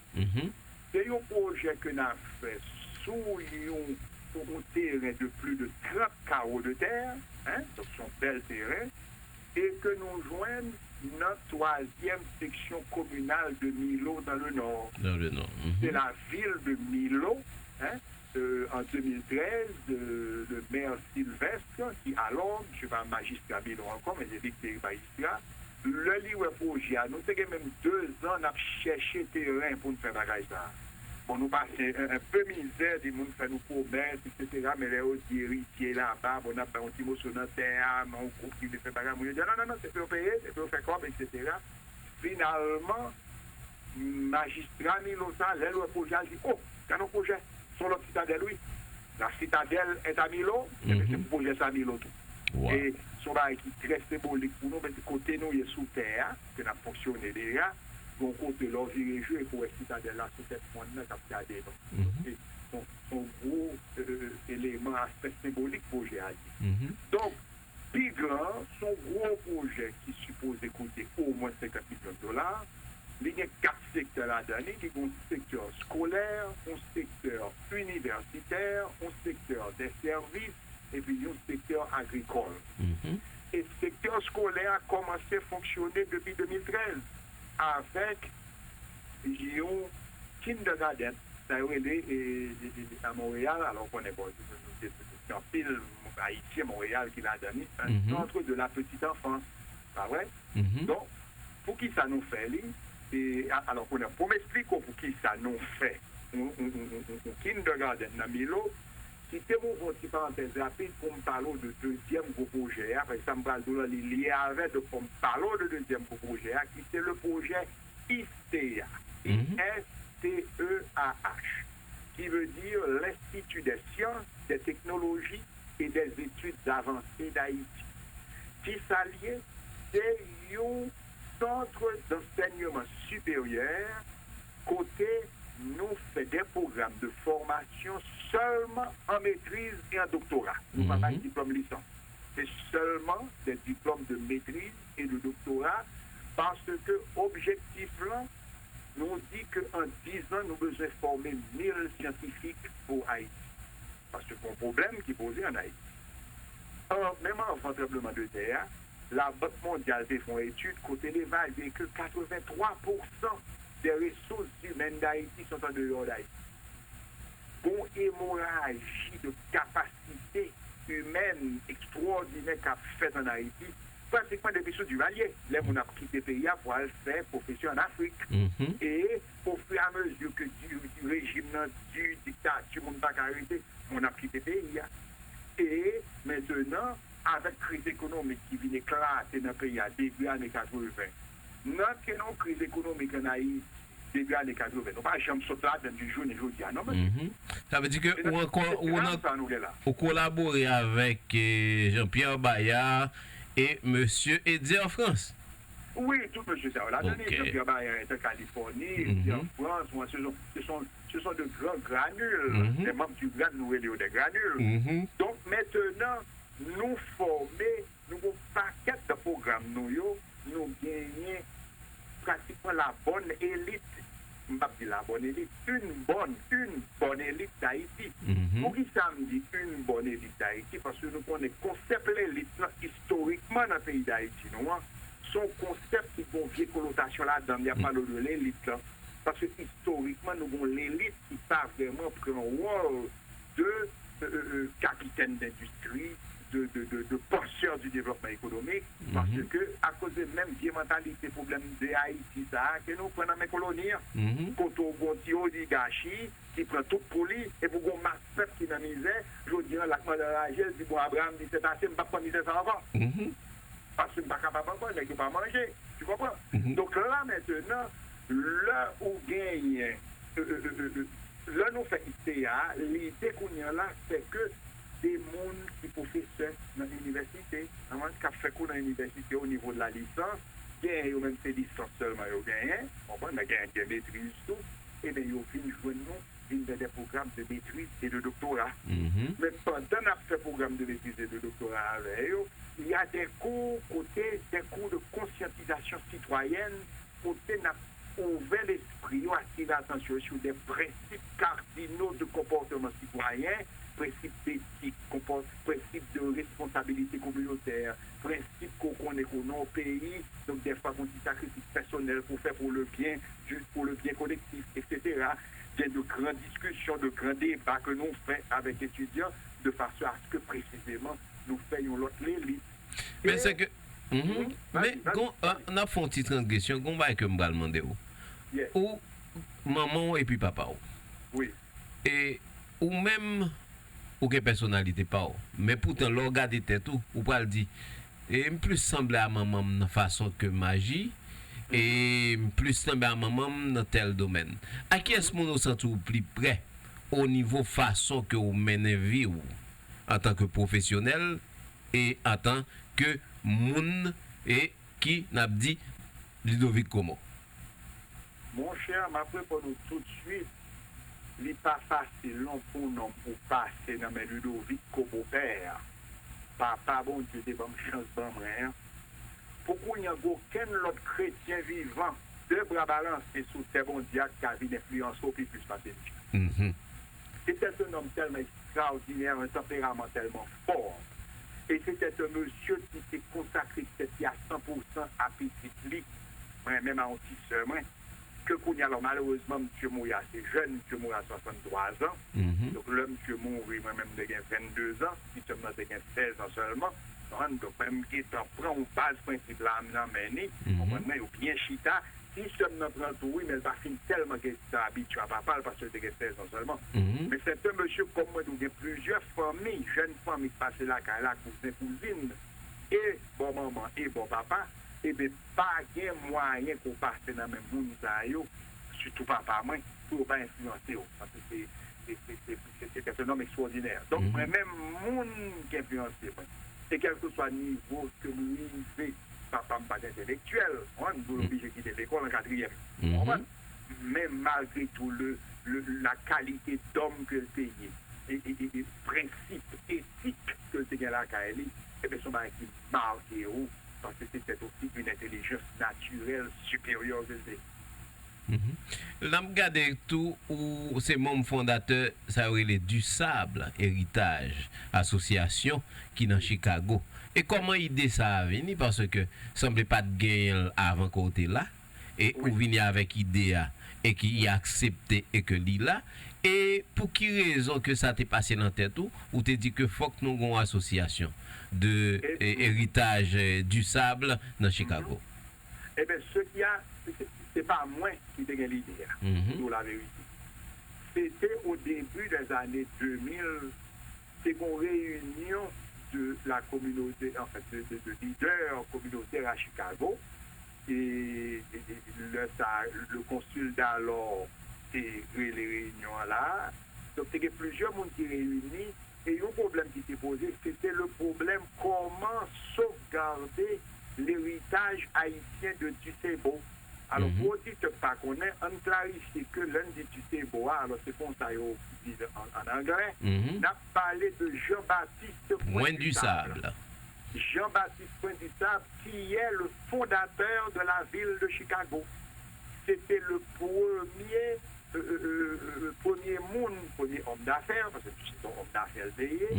Se yon pwojè ke n ap fè sou yon, sou yon teren de plis de trant kawo de tè, hein, donk se yon bèl teren, e ke nou jwenn nan twazyèm seksyon kominal de Milo dans le Nord. Dans le Nord. Se lavil de Milo, hein, euh, en deux mille treize, euh, le maire Sylvestre, ki alò, misye pa majistra Milo ankò, men se li ki te majistra, lè li wè pwojè a, nou te gen menm dezan n ap chèche teren pou n fè bagay sa a. Bon, nou pase un, un peu mizè, di moun fè nou pwomès, etsetera, men lè yo di eritye laba, bon, n ap bay yon ti moso nan tè a, men yon gwoup ki vle fè bagay, moun yo di, non, non, non, se pou yo peye, se pou yo fè kòb, etsetera. Finalman, majistra Milo sa, lè l wè pwojè a, l di, o, gade yon pwojè, se yon lòt Sitadèl, wi. La Citadelle est à Milo, enben, se pou pwojè sa Milo tou. E se yon bagay ki trè senbolik pou nou, men se kote nou ye sou tè a, ke n ap fonksyone deja, gon kote lè w vire je pou wè Sitadèl la sou tèt mòn nan k ap gade nou. Se, se yon, se yon gwo, euh, eleman, aspè senbolik pwojè a ye. Donk, PIGRAN, se yon gwo pwojè ki sipoze koute omwen senkant milyon dola. Li gen kat sektè ladan li. Li gen yon sektè skolè, yon sektè inivèsitè, inivèsitè, yon sektè dè sèvis, epi yon sektè agrikòl. E sektè eskolè a kòmanse fonksyone depi de mil trèz avèk yon kindergarten, sa yo rele e, e, e, a Monreyal, alò w konnen, bon, se, se, se, se anpil Ayisyen Monreyal ki ladan li, un centre de la petite enfance, pa vre? Donk, poukisa nou fè li? E, a- alò, kounye a, pou m esplike w poukisa nou fè yon, yon, yon, yon, yon kindergarten nan Milo, kite m ouvri yon ti parantèz rapid pou m pale w de dezyèm gwo pwojè a, paske sa m pral di w la, li lye avè, donk fò m pale w de dezyèm gwo pwojè a, ki se le pwojè ISTEAH, I S T E A H, qui veut dire l'Institut des sciences, des technologies et des études avancées d'Haïti. Ki sa l ye? Se yon centre d'enseignement supérieur kote nou fè des programmes de formation seulement en maîtrise et en doctorat. Nou pa bay diplòm lisans. Se sèlman des diplômes de maîtrise et de doctorat, paske objektif lan, nou di ke an diz an, nou bezwen fòme mil syantifik pou Ayiti. Paske gon pwoblèm ki poze an Ayiti. An, menm anvan tranblemanntè a, Labank Mondyal te fè yon etid kote l evalye ke quatre-vingt-trois pour cent des ressources humaines d'Haïti sont en dehors d'Haïti. Gon emoraji de kapasite imèn ekstwòdinè k ap fèt ann Ayiti, pratikman depi sou Duvalier, lè moun ap kite peyi a pou al fè pwofesyon ann Afrik. E ofiramezi ke di, di rejim nan di, diktati, moun pa ka rete, moun ap kite peyi a. E mentenan, avèk kriz ekonomik ki vin eklate nan peyi a debi ane katreven, nan te nan yon kriz ekonomik ann Ayiti debi ane katreven. Nou pa janm sot ladan l jis jounen jodi a, non, mesye. Sa vle di ke ou ankò, ou nan, ou kolabore avèk eh, Jean-Pierre Bayard e mesye Eddy France. Wi, tout mesye sa yo ladan li. Jean-Pierre Bayard est en Californie, Eddy France, bon, ce sont, ce sont, ce sont de grands granules. Les membres du GRAN, nou rele yo des granules. Donk, mentenan, nou fòme, nou gon pakèt de pwogram nou yo, nou genyen pratikman la bonne élite, m p ap di la bonne élite, une bonne, une bonne élite d'Haïti. Poukisa m di une bonne élite d'Haïti? Paske nou konnen konsèp lelit lan istorikman nan peyi Dayiti nou an, se yon konsèp ki gon vye konotasyon ladan l, y ap pale w de lelit lan. Paske istorikman, nou gon lelit ki pa vrèman pran wòl de euh, euh, euh, capitaine d'industrie, de, de, de, de penseur du développement économique, paske akoz de menm vye mantalite pwoblèm de Ayiti sa a ke nou pran nan men koloni an, kote w gon ti oligachi ki pran tout pou li, epi w gon mas pèp ki nan mizè, jodi an l ap mande anraje, l di, bon, Abraham di, se ase, m p ap pran mizè sa ankò. Paske m pa kapab ankò, nèg yo pa manje. Tu comprends? Donk la mentenan, lè ou genyen, euh, euh, euh, euh, euh, lè nou fè ISTEAH, lide kounye a la, se ke de moun ki pwofesè nan inivèsite, nan moun k ap fè kou nan inivèsite o nivo de la lisans, genyen yo menm se lisans sèlman yo genyen, konprann, men genyen de metriz tou, ebyen yo vin jwenn nou, vin fè de pwogram de metriz e de doktora. Men pandan n ap fè pwogram de metriz e de doktora avè yo, y a des cours kote, des cours de conscientisation citoyenne, kote n ap ouvè lespri yo, atire atansyon yo sou de prensip kardino de konpòteman sitwayen, prensip detik, konpò- prensip de responsabilite kominotè, prensip ke w konnen ke w nan yon peyi, donk dèfwa gon ti sakrifis pèsonèl pou w fè pour le bien, juste pour le bien collectif, et cetera. Gen de gran diskisyon, de gran deba ke nou fè avèk etidyan, de fason a se ke presizeman nou fè yon lòt lelit. Men se ke, men gon, n ap fè yon ti transgresyon, gon bagay ke m pral mande w. Ou, manman w epi papa w. E ou menm, ou gen pèsonalite pa w. Men poutan, lè w gade tèt ou, ou pral di, e m plis sanble a manman m nan fason ke m aji, e m plis sanble a manman m nan tèl domèn. A kiyès moun ou santi w pli prè o nivo fason ke w mennen vi w antanke pwofesyonèl e antanke moun e ki, n ap di, Ludovic Comeau? Monchè, m ap reponn ou toutswit, li pa fasil non pou yon nonm pou pase nan men Ludovic Comeau pè. Papa Bondye te ban m chans ban mwen an. Pou kounye a, gen okenn lòt kretyen vivan, de bra balanse sou tè Bondye a, ki ka vin enfliyanse w pi plis pase li. C'était un homme tellement extraordinaire, un tempérament tellement fort. Et c'était un monsieur qui s'est consacré tèt li a san pou san a pitit li. Mwen menm a yon ti sè mwen, ke kounye a, alò, malerezman, misye mouri ase jèn, misye mouri a swasanntwa zan. Donk, lè misye mouri, mwen menm, m te gen venndezan, ti sè m nan te gen sèzan sèlman. Konprann? Donk, mwen, m gentan pran yon baz prensip la nan men li. Konprann mwen, yo byen chita. Ti sè m nan pran tou, wi, men l pa fin tèlman gentan abitye a papa l, paske l te gen sèzan sèlman. Men se te mesye, kòm mwen di w, gen plizyè fanmi, jèn fanmi k pase lakay la, kouzen, kouzin, e bò manman, e bò papa, ebyen, pa gen mwayen ke w pase nan men moun sa yo, sitou papa mwen, pou yo pa enfliyanse w. Paske se, se, se, se, se, se te yon nonm ekstwòdinè. Donk, mwen menm, moun ki enfliyanse mwen, e kèlkeswa nivo ke m rive, papa m pa t entelektyèl, konprann, nou oblije kite lekòl an katriyèm. Konprann? Men malgre tou, le, le, la kalite dòm ke l te ye, e, e, e, e prensip etik ke l te gen lakay li, ebyen, se yon bagay ki make w, paske se tèt osi yon entèlijans natirèl siperyè ke l te ye. N ap gade tou, ou se manm fondatè sa yo rele Du Sable Héritage, asosyasyon ki nan Chicago. E kòman ide sa a vini? Paske sanble pa t genyen l avan ke w te la. E ou vini avèk ide a, e ki aksepte, e ke li la. E pou ki rezon ke sa te pase nan tèt ou, ou te di ke fòk nou gen yon asosyasyon de e, eritaj e, du sable nan Chicago? Ebyen, se ki a, se, se pa mwen ki te gen lide a, pou di w laverite. Se te o debi dèzane de mil, te gen yon reyinyon de la kominote, anfèt, de, de, de lidè kominotè a Chicago. E, e, e lè sa, le consul d'alors te rele reyinyon an la. Donk, te gen plizyè moun ki reyini. E yon pwoblèm ki te poze, se te le pwoblèm kòman sovgade leritaj ayisyen de Dusebo. Alò, pou oditè k pa konnen, ann klarifye ke lè n di Dusebo a, alò, se konsa yo di l an, an anglè, n ap pale de Jean-Baptiste Point du Sable. Jean-Baptiste Point du Sable, qui est le fondateur de la ville de Chicago. Se te le premye premye moun, premye òm dafè, paske se te yon òm dafè l te ye,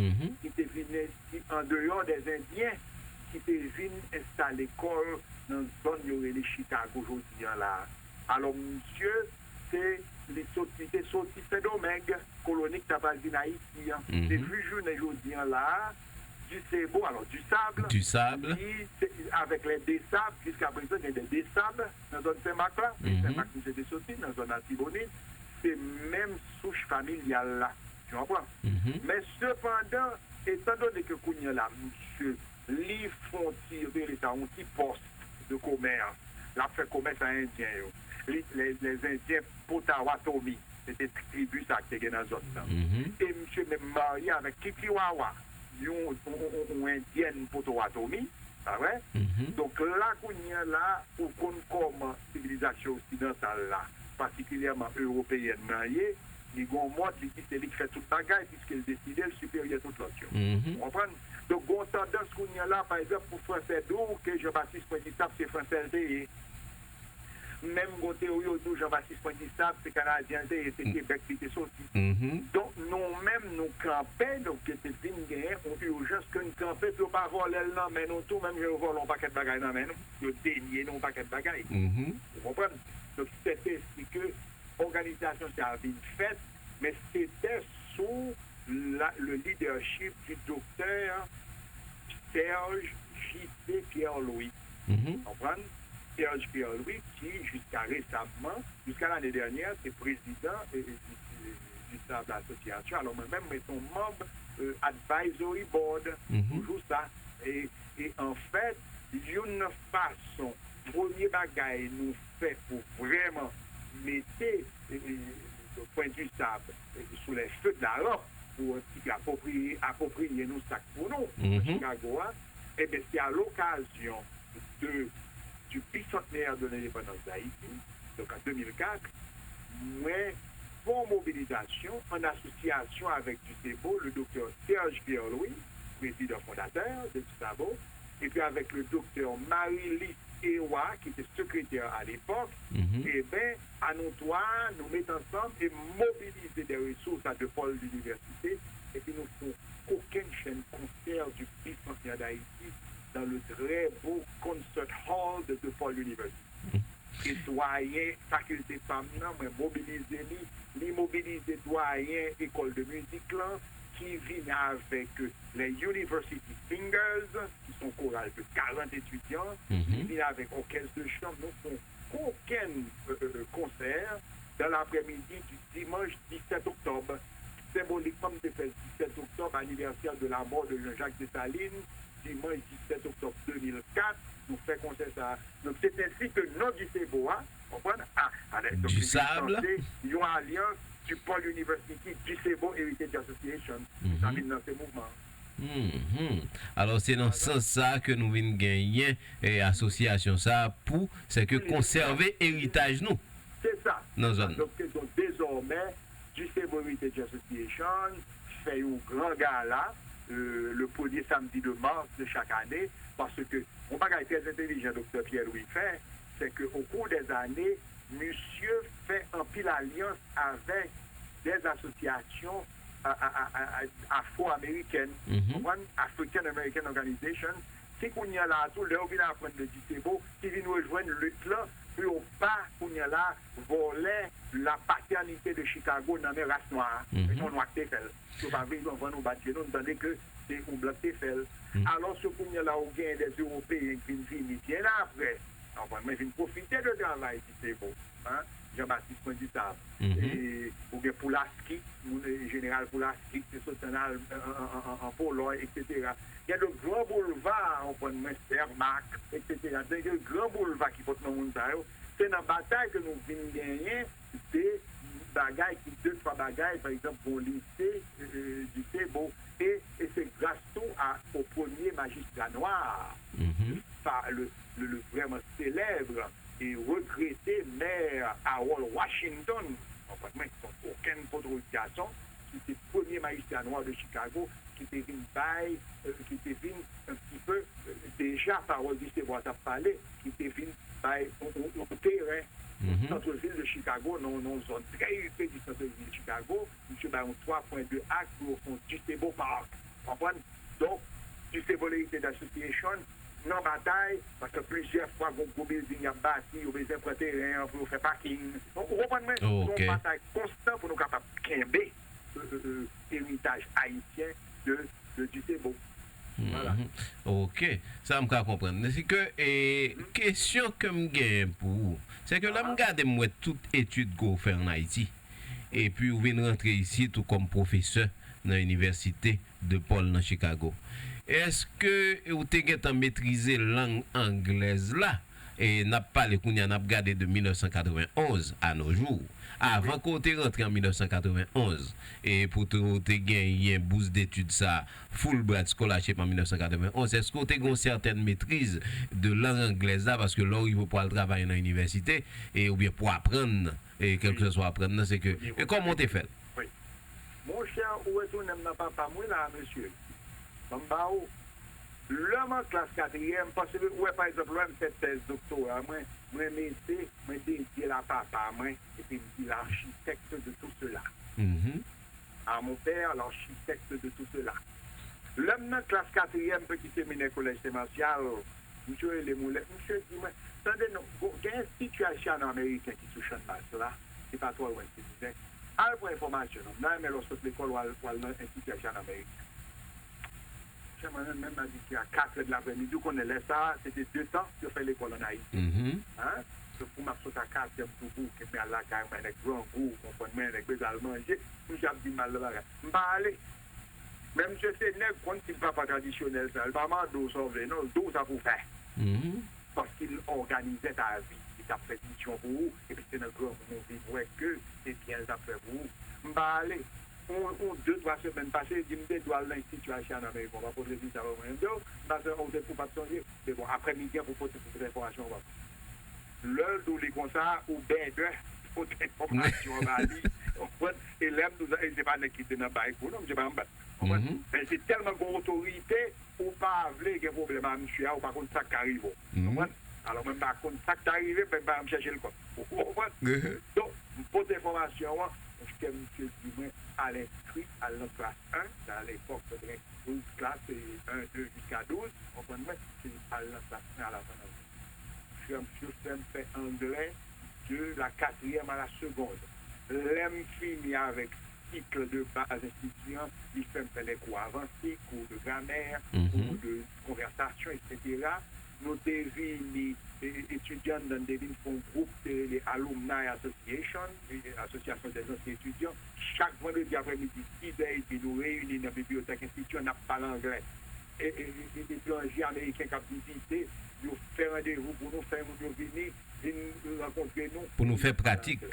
ki te vin, ki andeyò dè Endyen, ki te vin enstale kò l nan zòn yo rele Chicago jodi an la a. Alò, misye, se, li soti, li te soti Sendomeng, koloni ki ta pral vin Ayiti an. Depi jounen jodi an la a, Dusebo, alò, Dusable, Dusable, li, se, avèk lè Desab, jiska prezan, gen dè Desab, nan zòn Senmak la, men Senmak misye te soti, nan zòn Latibonit, se menm souch familyal la. Ou konprann? Men sepandan, etandone ke kounye a la, misye, li fè yon ti, yo te rele sa, yon ti pòs de komès, l ap fè komès a Endyen yo. Li, lè, lè Endyen Potawatomi, se te tribi sa ki te gen nan zòn nan. E misye menm marye avèk Kitiwawa, yon, yon, yon, yon endyèn Potawatomi, pa vre? Donk la kounye a la, ou konn kòman sivilizasyon oksidantal la, patikilyèman ewopeyèn nan ye, li gen yon mòd, li di se li k fè tout bagay, piske l deside l siperyè tout lòt yo. Ou konprann? Donk gen yon tandans kounye a la, pa egzanp, pou fransè di w ke Jean-Baptiste Point du Sable se fransè l te ye. Menm gon teori yo di w Jean-Baptiste Point du Sable, se Kanadyen l te ye, se Kebèk li te soti. Donk, nou menm, nou kanpe, donk, te vin genyen yon ijans ke n kanpe pou yo pa vòlè l nan men nou tou, menm jan yo vòlè yon pakèt bagay nan men nou, yo denye nou yon pakèt bagay. Ou konprann? Donk, sèten si ke òganizasyon sa a vin fèt, men se te sou la, le leadership du docteur Serge J C Pierre-Louis. Konprann? Serge Pierre-Louis, ki jiska resamman, jiska lane dènyè, se prezidan e, e, e, e, du Sable Association. Alò, mwen menm, mwen se yon manm e, advisory board, toujou sa. E, e anfèt, youn nan fason, premye bagay nou fè pou vrèman mete e, e, Point du Sable e, sou les feux de la rampe, pou n ti apwopriye, apwopriye nou sa k pou nou, nan Chicago a, ebyen, se a lokazyon de, du bicentenaire de l'indépendance d'Haïti, donk an de mil kat, mwen fè yon mobilizasyon an asosyasyon avèk Dusebo, le doktè Serge Pierre-Louis, président fondateur de Dusabo, epi avèk le doktè Marie-Lise Ewa, ki te sekretè alepòk, eben, a nou twa, nou met ansanm e mobilize de resous a De Paul Université, epi nou fè yon kokenn chenn konsè du bicentenaire d'Haïti dans le très beau concert hall de De Paul University. E dwayen fakilte pa m nan, mwen mobilize li, li mobilize dwayen ekòl de mizik lan, ki vin avèk les University Singers, ki se yon koral de karant etidyan, li vin avèk òkès de chanm, nou fè yon kokenn konsè dans l'après-midi du dimanche dix-sept octobre. Senbolikman, m te fè l dix-sept octobre, anniversaire de la mort de Jean-Jacques Dessalines, dimanche dix-sept octobre deux mille quatre, nou fè konsè sa a. Donk, se ensi ke non Disebo a, konprann? A, alè, donk, li vin chante yon alyans du Paul University Disebo Heritage Association. Sa vin lanse mouvman an. Mhm. Alò, se nan sans sa a ke nou vin genyen e, asosyasyon sa a pou, se ke konsève eritaj nou. Se sa. Nan zòn. Donk, donk, dezòmè, Disable Heritage Association fè yon gran gala euh, le premier samedi de mars de chaque année, paske yon bagay trè entelijan Doktè Pierre Louis fè, se ke au cours des années, misye fè anpil alyans avèk des associations afro-américaines, konprann? African American Organization. Si kounye a la a tou, lè yo vin aprann de Disebo, ki vin rejwenn lit lan pou yo pa, kounye a la, vòlè la paternité de Chicago nan men ras nwa a. Se yon nwa ki te fè l. Yo pa vle yo vann nou bat je nou, nou tande ke se yon blan ki te fè l. Alòske kounye a la, ou genyen des Ewopeyen ki vin vini byen apre, konprann mwen, vin pwofite de travay Disebo. Jean-Baptiste Point du Sable, e, ou gen Pulaski, moun, e, jeneral Pulaski ki te soti ann Al, an, an, an, an, an Polòy, etsetera. Gen de gran boulva, ou konprann mwen, Sermak, etsetera. Gen de gran boulva ki pot non moun sa yo. Se nan batay ke nou vin genyen de bagay ki, de twa bagay, pa egzanp, bon lise, e, e, Disebo, e, e se gras tou a, o premye majistra nwa, pa le, le, le vrèman selèb e retrete mè Harold Washington, konprann mwen, ki se yon kokenn potwot gason, ki te premye majistra nwa de Chicago, ki te vin bay, e, ki te vin un petit peu, e, deja pawòl Disebo a t ap pale, ki te vin bay yon, yon, yon teren, mhm, sant vil de Chicago, nan, nan yon zòn trè ipe di sant vil de Chicago, misye bay yon twa pwen de ak pou yo fè yon Disebo Park. Konprann? Donk, Disable Heritage Association nan batay, paske plizyè fwa gon gwo bilding y ap bati, yo bezwen pran teren an pou yo fè paking. Donk, ou konprann mwen? Se yon batay konstan pou nou kapab kenbe, e, e, e, eritaj ayisyen de, de Disebo. Vwala. Ok, sa m ka konprann. Se ke, e, kesyon ke m genyen pou ou, se ke lè m gade m wè tout etid ke w fè ann Ayiti, epi ou vin rantre isit ou kòm pwofesè nan inivèsite DePaul nan Chicago. Èske ou te gentan metrize lang anglèz la? E n ap pale kounye a, n ap gade de mil nèf san katreven onz à nos jours. Avan ke w te rantre an mil nèf san katreven onz, e pou te, ou te genyen bous detid sa, Fulbright Scholarship an mil nèf san katreven onz, èske w te gen yon sètèn metriz de lang anglèz la? Paske lè w rive pou al travay nan inivèsite, e, oubyen pou aprann, e, kèlkeswa aprann nan, se ke, e kòman w te fè l? Wi. Monchè, ou retounen m nan papa m wi la a, mesye. Ban m ba ou. Lè m an klas katriyèm, paske ou wè, pa egzanp, lè m fè tèz doktora mwen, mwen mete, mwen dedye l a papa mwen, epi m di l'architecte de tout cela. Mhm. À mon père, l'architecte de tout cela. Lè m nan klas katriyèm, Petit Séminaire Collège Saint Martial, misye rele m yon lè, misye di mwen, tande non, gon, gen Enstiti Ayisyen Ameriken ki sou Channmas la, se pa twò lwen Senizèk. Al pran enfòmasyon non. M ta renmen lè w sot lekòl, w al, w al nan Enstiti Ayisyen Ameriken. Chè mwen menm, menm nan di ki a katrè de laprèmidi, ou konnen lè sa a, se te de tan yo fè lekòl ann Ayiti. Mhm. Hein? Se pou m ap sot a katrè, m tou bouke, m al lakay mwen, nèg grangou, ou konprann mwen, nèg bezwen al manje, misye ap di m al nan bagay. M pa ale. Men misye se nèg konn stil papa tradisyonèl sa, li pa mande w sa w vle non, li di w sa pou w fè. Mhm. Paske l òganizè ta vi, li t ap fè vizyon pou ou, epi se nan granmoun ou vin wè ke se byen l t ap fè pou ou. M pa ale. Yon, yon de, twa semèn pase, li di m te dwe al nan Enstiti Ayisyen Ameriken, w pa pote rezilta ba mwen. M di w, m pa fè, ou te, ou pa t sonje. Men bon, aprèmidi an pou pote tout enfòmasyon ou ba m. Lè l di w li konsa, ou bèdè, pote enfòmasyon an ba li. Ou konprann? E lè m di w sa, e se pa nèg ki te nan bay kou non, misye pa anba. Ou konprann? Men se tèlman gen otorite, ou pa vle gen pwoblèm a misye a, ou pa konn sa k ka rive w. Ou konprann? Alò, mwen, m pa konn sa k ta rive, mwen, m pa janm chèche l kòb. Ou konprann? Donk, m pote enfòmasyon an, monchè, misye di mwen, al enskri, al nan klas en, sa, alepòk, se te gen douz klas, se en, de, jiska douz, ou konprann mwen, se al nan klas en, al aprann anglè. Monchè, misye fè m fè anglè de la quatrième à la seconde. Lè m fini avèk sik de baz enstitityan, li fè m fè de kou avanse, kou de gramè, kou de konvèsasyon, etsetera. Nou te vini, e, etidyan anndan te vin fè yon gwoup te rele Alumni Association, e, Asosyasyon dè Zansyen Etidyan. Chak vandredi aprèmidi, sis è edmi, nou reyini nan bibliyotèk enstitityan, n ap pale anglè. E, e, e, e, etranje, ameriken k ap vizite, yo fè randevou pou nou, fè moun yo vini, vin rankontre nou. Pou nou fè pratik.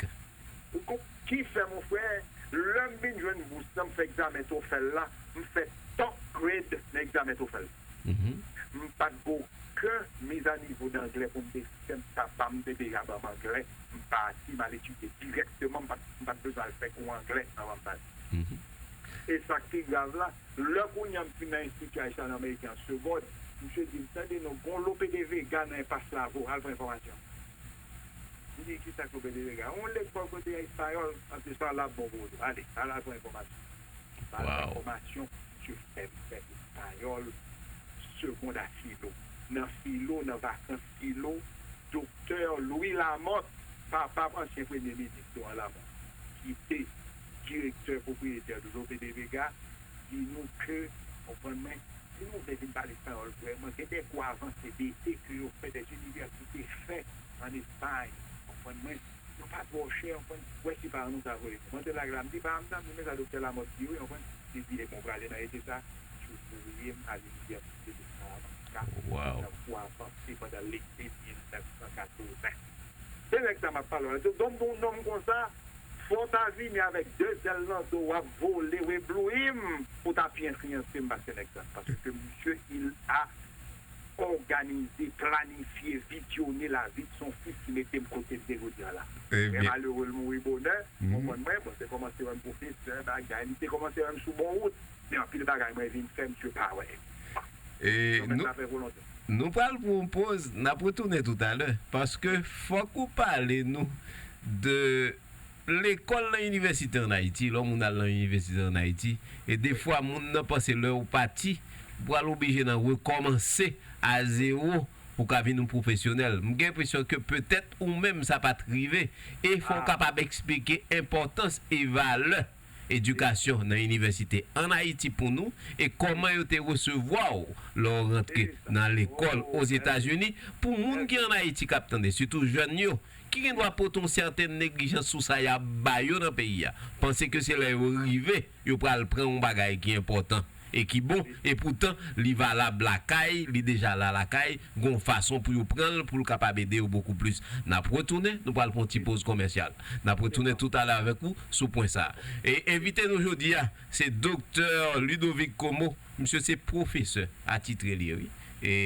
Ou kon-, ki fè, mon frè, lè m vin jwenn bous lan, m fè egzamen TOEFL la, m fè top grade nan egzamen TOEFL. M pa t gen okenn mizanivo dan anglè pou m te fè, m papa m te deja ban m anglè, m pati, m al etidye dirèkteman, m pa t, m pa t bezwen al fè kou anglè anvan m pati. E sa k pi grav la, lè kounye a m fin nan Enstiti Ayisyen Ameriken an Segond, misye di m, tande non, gon Lope de Vega nan enpas Lavo, al pran enfòmasyon. M di, kisa k Lope de Vega? Yon lekòl kote espayòl, anplis sa, l ap bon pou ou tou. Ale, al, al pran enfòmasyon. Al pran enfòmasyon, misye fè m fè espayòl, segond a filo. Nan filo, nan vakans filo, doktè Louis Lamothe, papa ansyen premye minis Laurent Lamothe, ki te direktè pwopriyetè de Lope de Vega, di nou ke, konprann mwen, si nou vle vin pale espayòl vrèman, gen de kou avanse dete ke yo fè, de inivèsite fè ann Espay, konprann mwen, yo pa twò chè, konprann, wè si paran nou ta voye nou. Mwen te lage la, m di paran m sa, m di, men sa doktè Lamothe di wi, konprann, li di, ebyen, w prale nan ete sa, si w voye m al inivèsite de Salamanca, nan kou avanse pandan lete mil nèf san katreven. Se nèg sa m ap pale w la. Donk, yon nonm konsa, fò w ta vini avèk de zèl nan do w ap vole w, eblouyi m, pou w ta pi enfliyanse m pase nèg sa. Paske misye, il a organisé, planifié, vizyone lavi de son fils ki mete m kote m te jodi a la. Frè malere l mouri bonè, konprann mwen, bon, te kòmanse wè m pwofesè, bagay, li te kòmanse wè m sou bon wout, men anpil bagay mwen vin fè, misye pa wè. E nou, nou pral pran yon poz, n ap retounen toutalè, paske fòk ou pale nou de lekòl nan inivèsite ann Ayiti, lè yon moun al nan inivèsite ann Ayiti, e defwa moun nan panse lè ou pati, ou pral oblije nan rekòmanse a zewo pou w ka vin yon pwofesyonèl. M gen enpresyon ke petèt ou menm sa pa t rive, e fò w kapab eksplike enpòtans e valè edikasyon nan inivèsite ann Ayiti pou nou, e kòman yo te resevwa w lè w rantre nan lekòl Ozetazini. Pou moun ki ann Ayiti k ap tande, sitou jèn yo, ki gendwa pote yon sèten neglijans sou sa y ap ba yo nan peyi a, panse ke se lè yo rive, yo pral pran yon bagay ki enpòtan e ki bon, epoutan li valab lakay, li deja la lakay, gon fason pou yo pran l, pou l kapab ede yo bokou plis. N ap retounen, nou pral pran yon ti poz komèsyal. N ap retounen toutalè avèk ou sou pwen sa a. E envite nou jodi a, se Doktè Ludovic Comeau. Misye se pwofesè atitre li ye, wi. E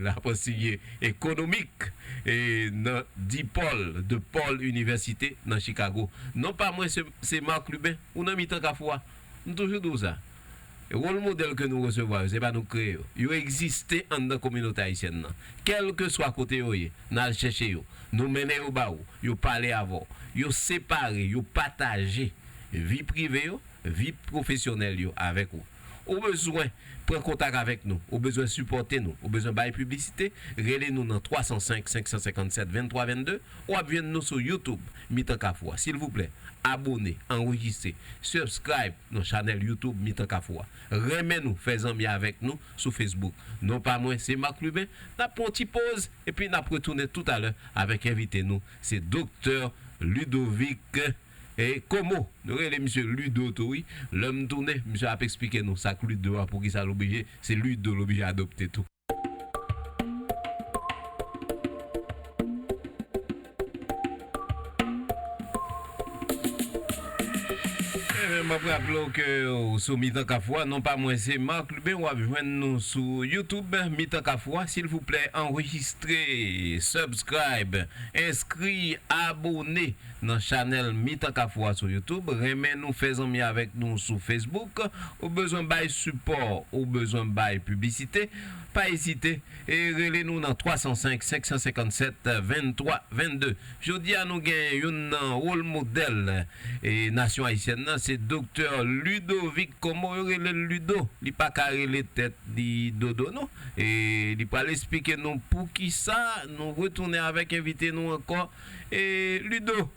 l ap anseye ekonomik, e nan DePaul, DePaul Université nan Chicago. Non pa mwen, se, se Marc Lubin, ou nan mitan kafou a. M toujou di w sa. Wòl modèl ke nou resevwa yo, se pa nou k kreye yo. Yo egziste anndan kominote ayisyèn nan. Kèlkeswa kote yo ye, n al chèche yo. Nou mennen yo ba ou. Yo pale avè w. Yo separe, yo pataje vi prive yo, vi pwofesyonèl yo avèk ou. Ou bezwen pran kontak avèk nou, ou bezwen sipòte nou, ou bezwen bay piblisite, rele nou nan twa san senk, senk san senkannsèt, venntwa vennde, w ap jwenn nou sou YouTube, Mitan Kafou a. Silvouplè, abone, anrejistre, subscribe nan chanèl YouTube Mitan Kafou a. Renmen nou, fè zanmi avèk nou sou Facebook. Non pa mwen, se Marc Lubin. N ap pran yon ti poz, epi n ap retounen toutalè avèk envite nou, se Doktè Ludovic E Comeau, nou rele misye Ludo tou, wi. Lè m tounen, misye ap eksplike nou sa k Ludo a, poukisa l oblije, se Ludo l oblije adopte tou. M ap raple w ke w sou Mitan Kafou a, non pa mwen se Marc Lubin, w ap jwenn nou sou YouTube, Mitan Kafou a, silvouplè, anrejistre, subscribe, enskri, abone nan chanèl Mitan Kafou a sou YouTube, renmen nou, fè zanmi avèk nou sou Facebook, ou bezwen bay sipò, ou bezwen bay piblisite, pa ezite, e rele nou nan twa san senk, senk san senkannsèt, venntwa vennde. Jodi a, nou gen youn nan wòl modèl, e, nasyon ayisyèn nan, se Doktè Ludovic Como, yo rele l Ludo. Li pa ka rele tèt li Dodo, non. E li pral esplike nou poukisa nou retounen avèk envite nou ankò. E, Ludo,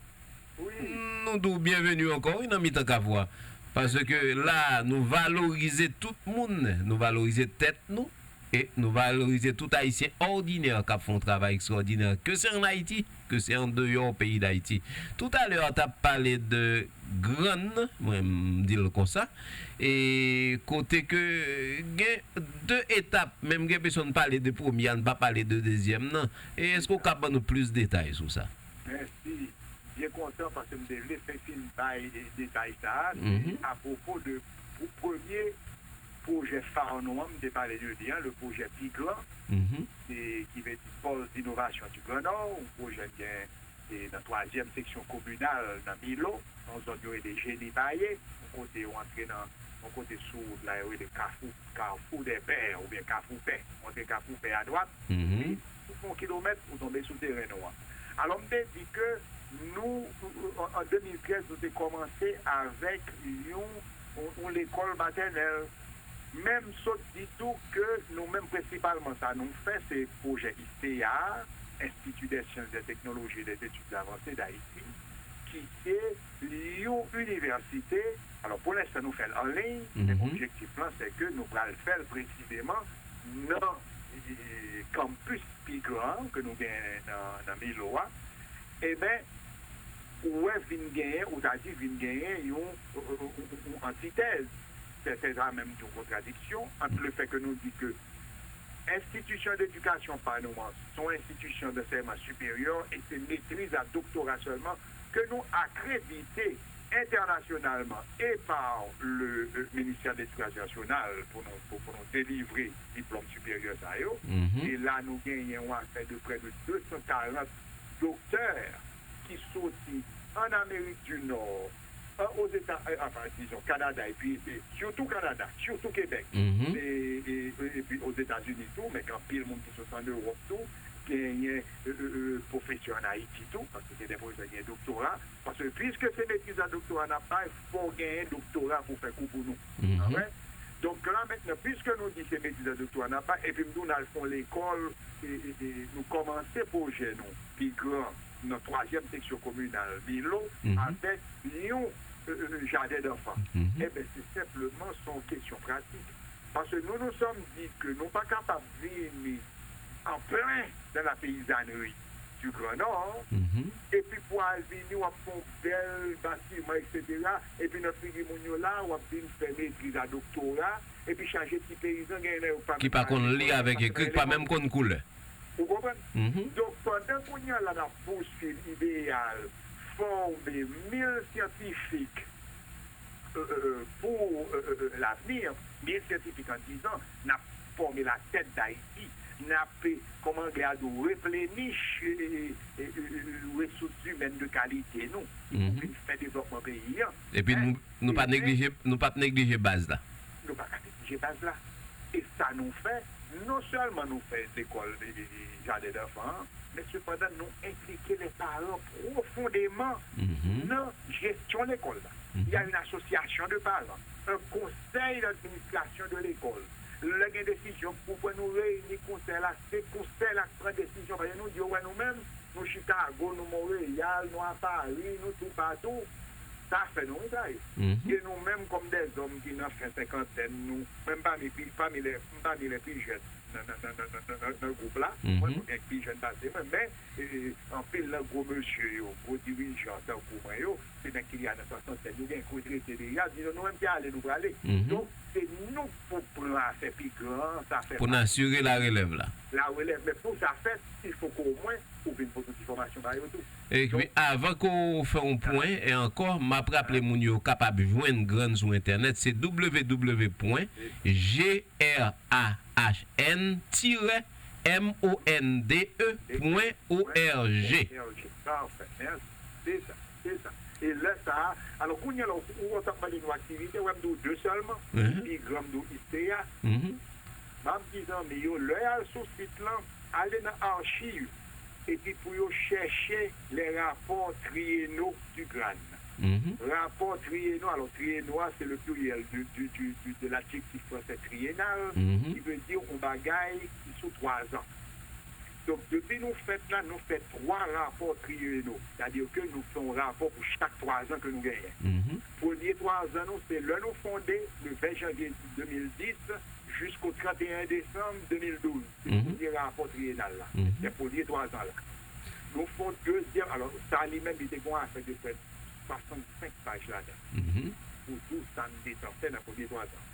nou di w byenveni ankò, wi, nan Mitan Kafou a. Paske la, nou valorize tout moun, nou valorize tèt nou, e nou valorize tout Ayisyen òdinè k ap fè yon travay ekstraòdinè, ke se ann Ayiti, ke se andeyò peyi Dayiti. Toutalè, w t ap pale de grann, mwen, m di l konsa, e kote ke gen de etap, men m gen enpresyon n pale de premye a, n pa pale de dezyèm nan. E èske w ka ban nou plis detay sou sa? Mèsi. Byen kontan paske m te vle fè fin bay detay sa a. Se apwopo de pou- premye pwojè fa nou an, m te pale de li an, le pwojè Pi Gran, e ki vle di Pòl Dinovasyon di Gran Nò, yon pwojè ki gen e nan twazyèm seksyon kominal nan Milo, yon zòn yo rele Jeni Baye, yon kote yo antre nan yon kote sou wout la, yo rele Kafou, Kafou dè Pè oubyen Kafou Pè. Ou antre Kafou Pè adwat, epi ou fè yon kilomèt, ou tonbe sou teren nou an. Alò, m te di ke nou, an, an de mil trèz, nou te kòmanse avèk yon, yon, yon lekòl matènèl. Men m sot di tou ke nou menm, prensipalman, sa nou fè, se pwojè ISTEA, Institut des Sciences, des Technologies et des Études Avancées d'Haïti, ki se yon inivèsite. Alò, pou lenstan, nou fè l an liy, men objektif lan, se ke nou pral fè l presizeman nan, e, kanpis Pi Gran an ke nou genyen nan, nan Milo a. Eben, ou wè, vin genyen, ou ta di, vin genyen yon, yon, yon, yon antitèz, sèten ta menm di yon kontradiksyon, ant lefèt ke nou di ke enstitisyon ledikasyon pa nou an se yon enstitisyon dansèyman siperyè e se metriz a doktora sèlman ke nou akredite entènasyonalman e pa le, euh, ministère de l'Éducation nationale pou nou, pou, pou nou delivre diplòm siperyè sa yo. E la, nou genyen yon afè de prè de de san karant doktè ki soti ann Amerik di Nò, an, Ozeta-, e, anfen, dizon, Kanada, epi, e, sitou Kanada, sitou Kebèk, e, e, e, epi Ozetazini tou, men gen anpil moun ki soti ann Ewòp tou, genyen, e, e, e, pwofesè ann Ayiti tou, paske gen de pwofesè ki gen doktora, paske piske se metriz a doktora n ap bay, fò w genyen doktora pou w fè kou pou nou. Donk la, mentnan, piske nou di se metriz a doktora n ap bay, epi m di w n al fè yon lekòl, e, e, e, nou kòmanse pwojè nou pi gran nan twazyèm seksyon kominal Milo, avèk yon, e, e, e, jaden danfan. Eben, se senpleman, se yon kesyon pratik. Paske nou, nou sòm di ke nou pa kapab vini an plen dans la paysannerie du Grand Nord, epi pou al vini, w ap fè yon bèl batiman, etsetera, epi nan figi moun yo la, w ap vin fè metriz a doktora, epi chaje ti peyizan, genyen nan yo pa menm konn li avèk ekri, pa menm konn koulè. Ou konprann? Donk, pandan kounye a la n ap pouswiv ideyal fòme mil syantifik, euh, euh, euh, pour, euh, euh, euh, l'avenir, mil syantifik an dizan, n ap fòme latèt Dayiti, n ap, kòman anglè a di w, replenish, euh, euh, euh, euh, resous imèn de kalite nou, ki pou vin fè devlòpman peyi a. Epi nou, nou pa neglije, nou p ap neglije baz la. Nou pa ka neglije baz la. E sa nou fè, non sèlman nou fè lekòl, e, e, e, jaden danfan an, men sepandan nou enplike lè paran pwofondeman nan jesyon lekòl la. Il y a une association de parents, un conseil d'administration de l'école. Lè gen desizyon pou pran, nou reyini konsèy la, se konsèy la k pran desizyon, paske nou di yo, wè, nou menm, nou Chikago, nou Monreyal, nou a Pari, nou toupatou. Sa fè nou ritay. E nou menm, kòm dèzòm ki nan fen senkantèn nou, mwen m pami pi, pami lè, m pami lè pi jèn nan, nan, nan gwoup la. Mwen, mwen gen pi jèn pase mwen, men, e, e, anpil nan gwo mesye yo, gwo dirijan tankou mwen yo, se nèg ki deja nan swasantèn, yo gen retrete deja, di nou, nou menm se ale nou prale. Donk, se nou k pou pran afè pi gran an, sa fè Pou n asire larelèv la. Larelèv, men pou sa fèt, il faut ke omwen ou vin pote tout enfòmasyon ba yo tou. Epi, avan ke w fè yon pwen, e ankò, m ap raple moun yo kapab jwenn Grann sou entènèt, se w w w pwen g r a h n tirè m o n d e pwen o r g. Pafè, mèsi. Se sa, se sa. E lè sa a, alò, kounye a la, ou, ou t ap mande nou aktivite, wè m di w de sèlman. Pi gran m di w I C A. M ap di zanmi yo, lè y al sou sit lan, ale nan achiv, epi pou yo chèche les rapports triennaux du GRAN. Rapò triennaux, alors triennaux, c'est le pluriel du, du, du, du, de l'adjectif français triennal, qui veut dire yon bagay ki sou twa zan. Donk, depi nou fèt la, nou fè twa rapò triennaux. Sètadi ke nou fè yon rapò pou chak twa zan ke nou genyen. Premye twa zan nou, se lè nou fonde, le ven janvye de mil dis, jisko trannteyen desanm de mil douz. Se premye rapò triennal la. Se premye twa zan la. Nou fè yon dezyèm, alò, sa li menm, li te gen yon afè de prè swasannsenk paj ladan. Pou di w sa n te tan fè nan premye twa zan.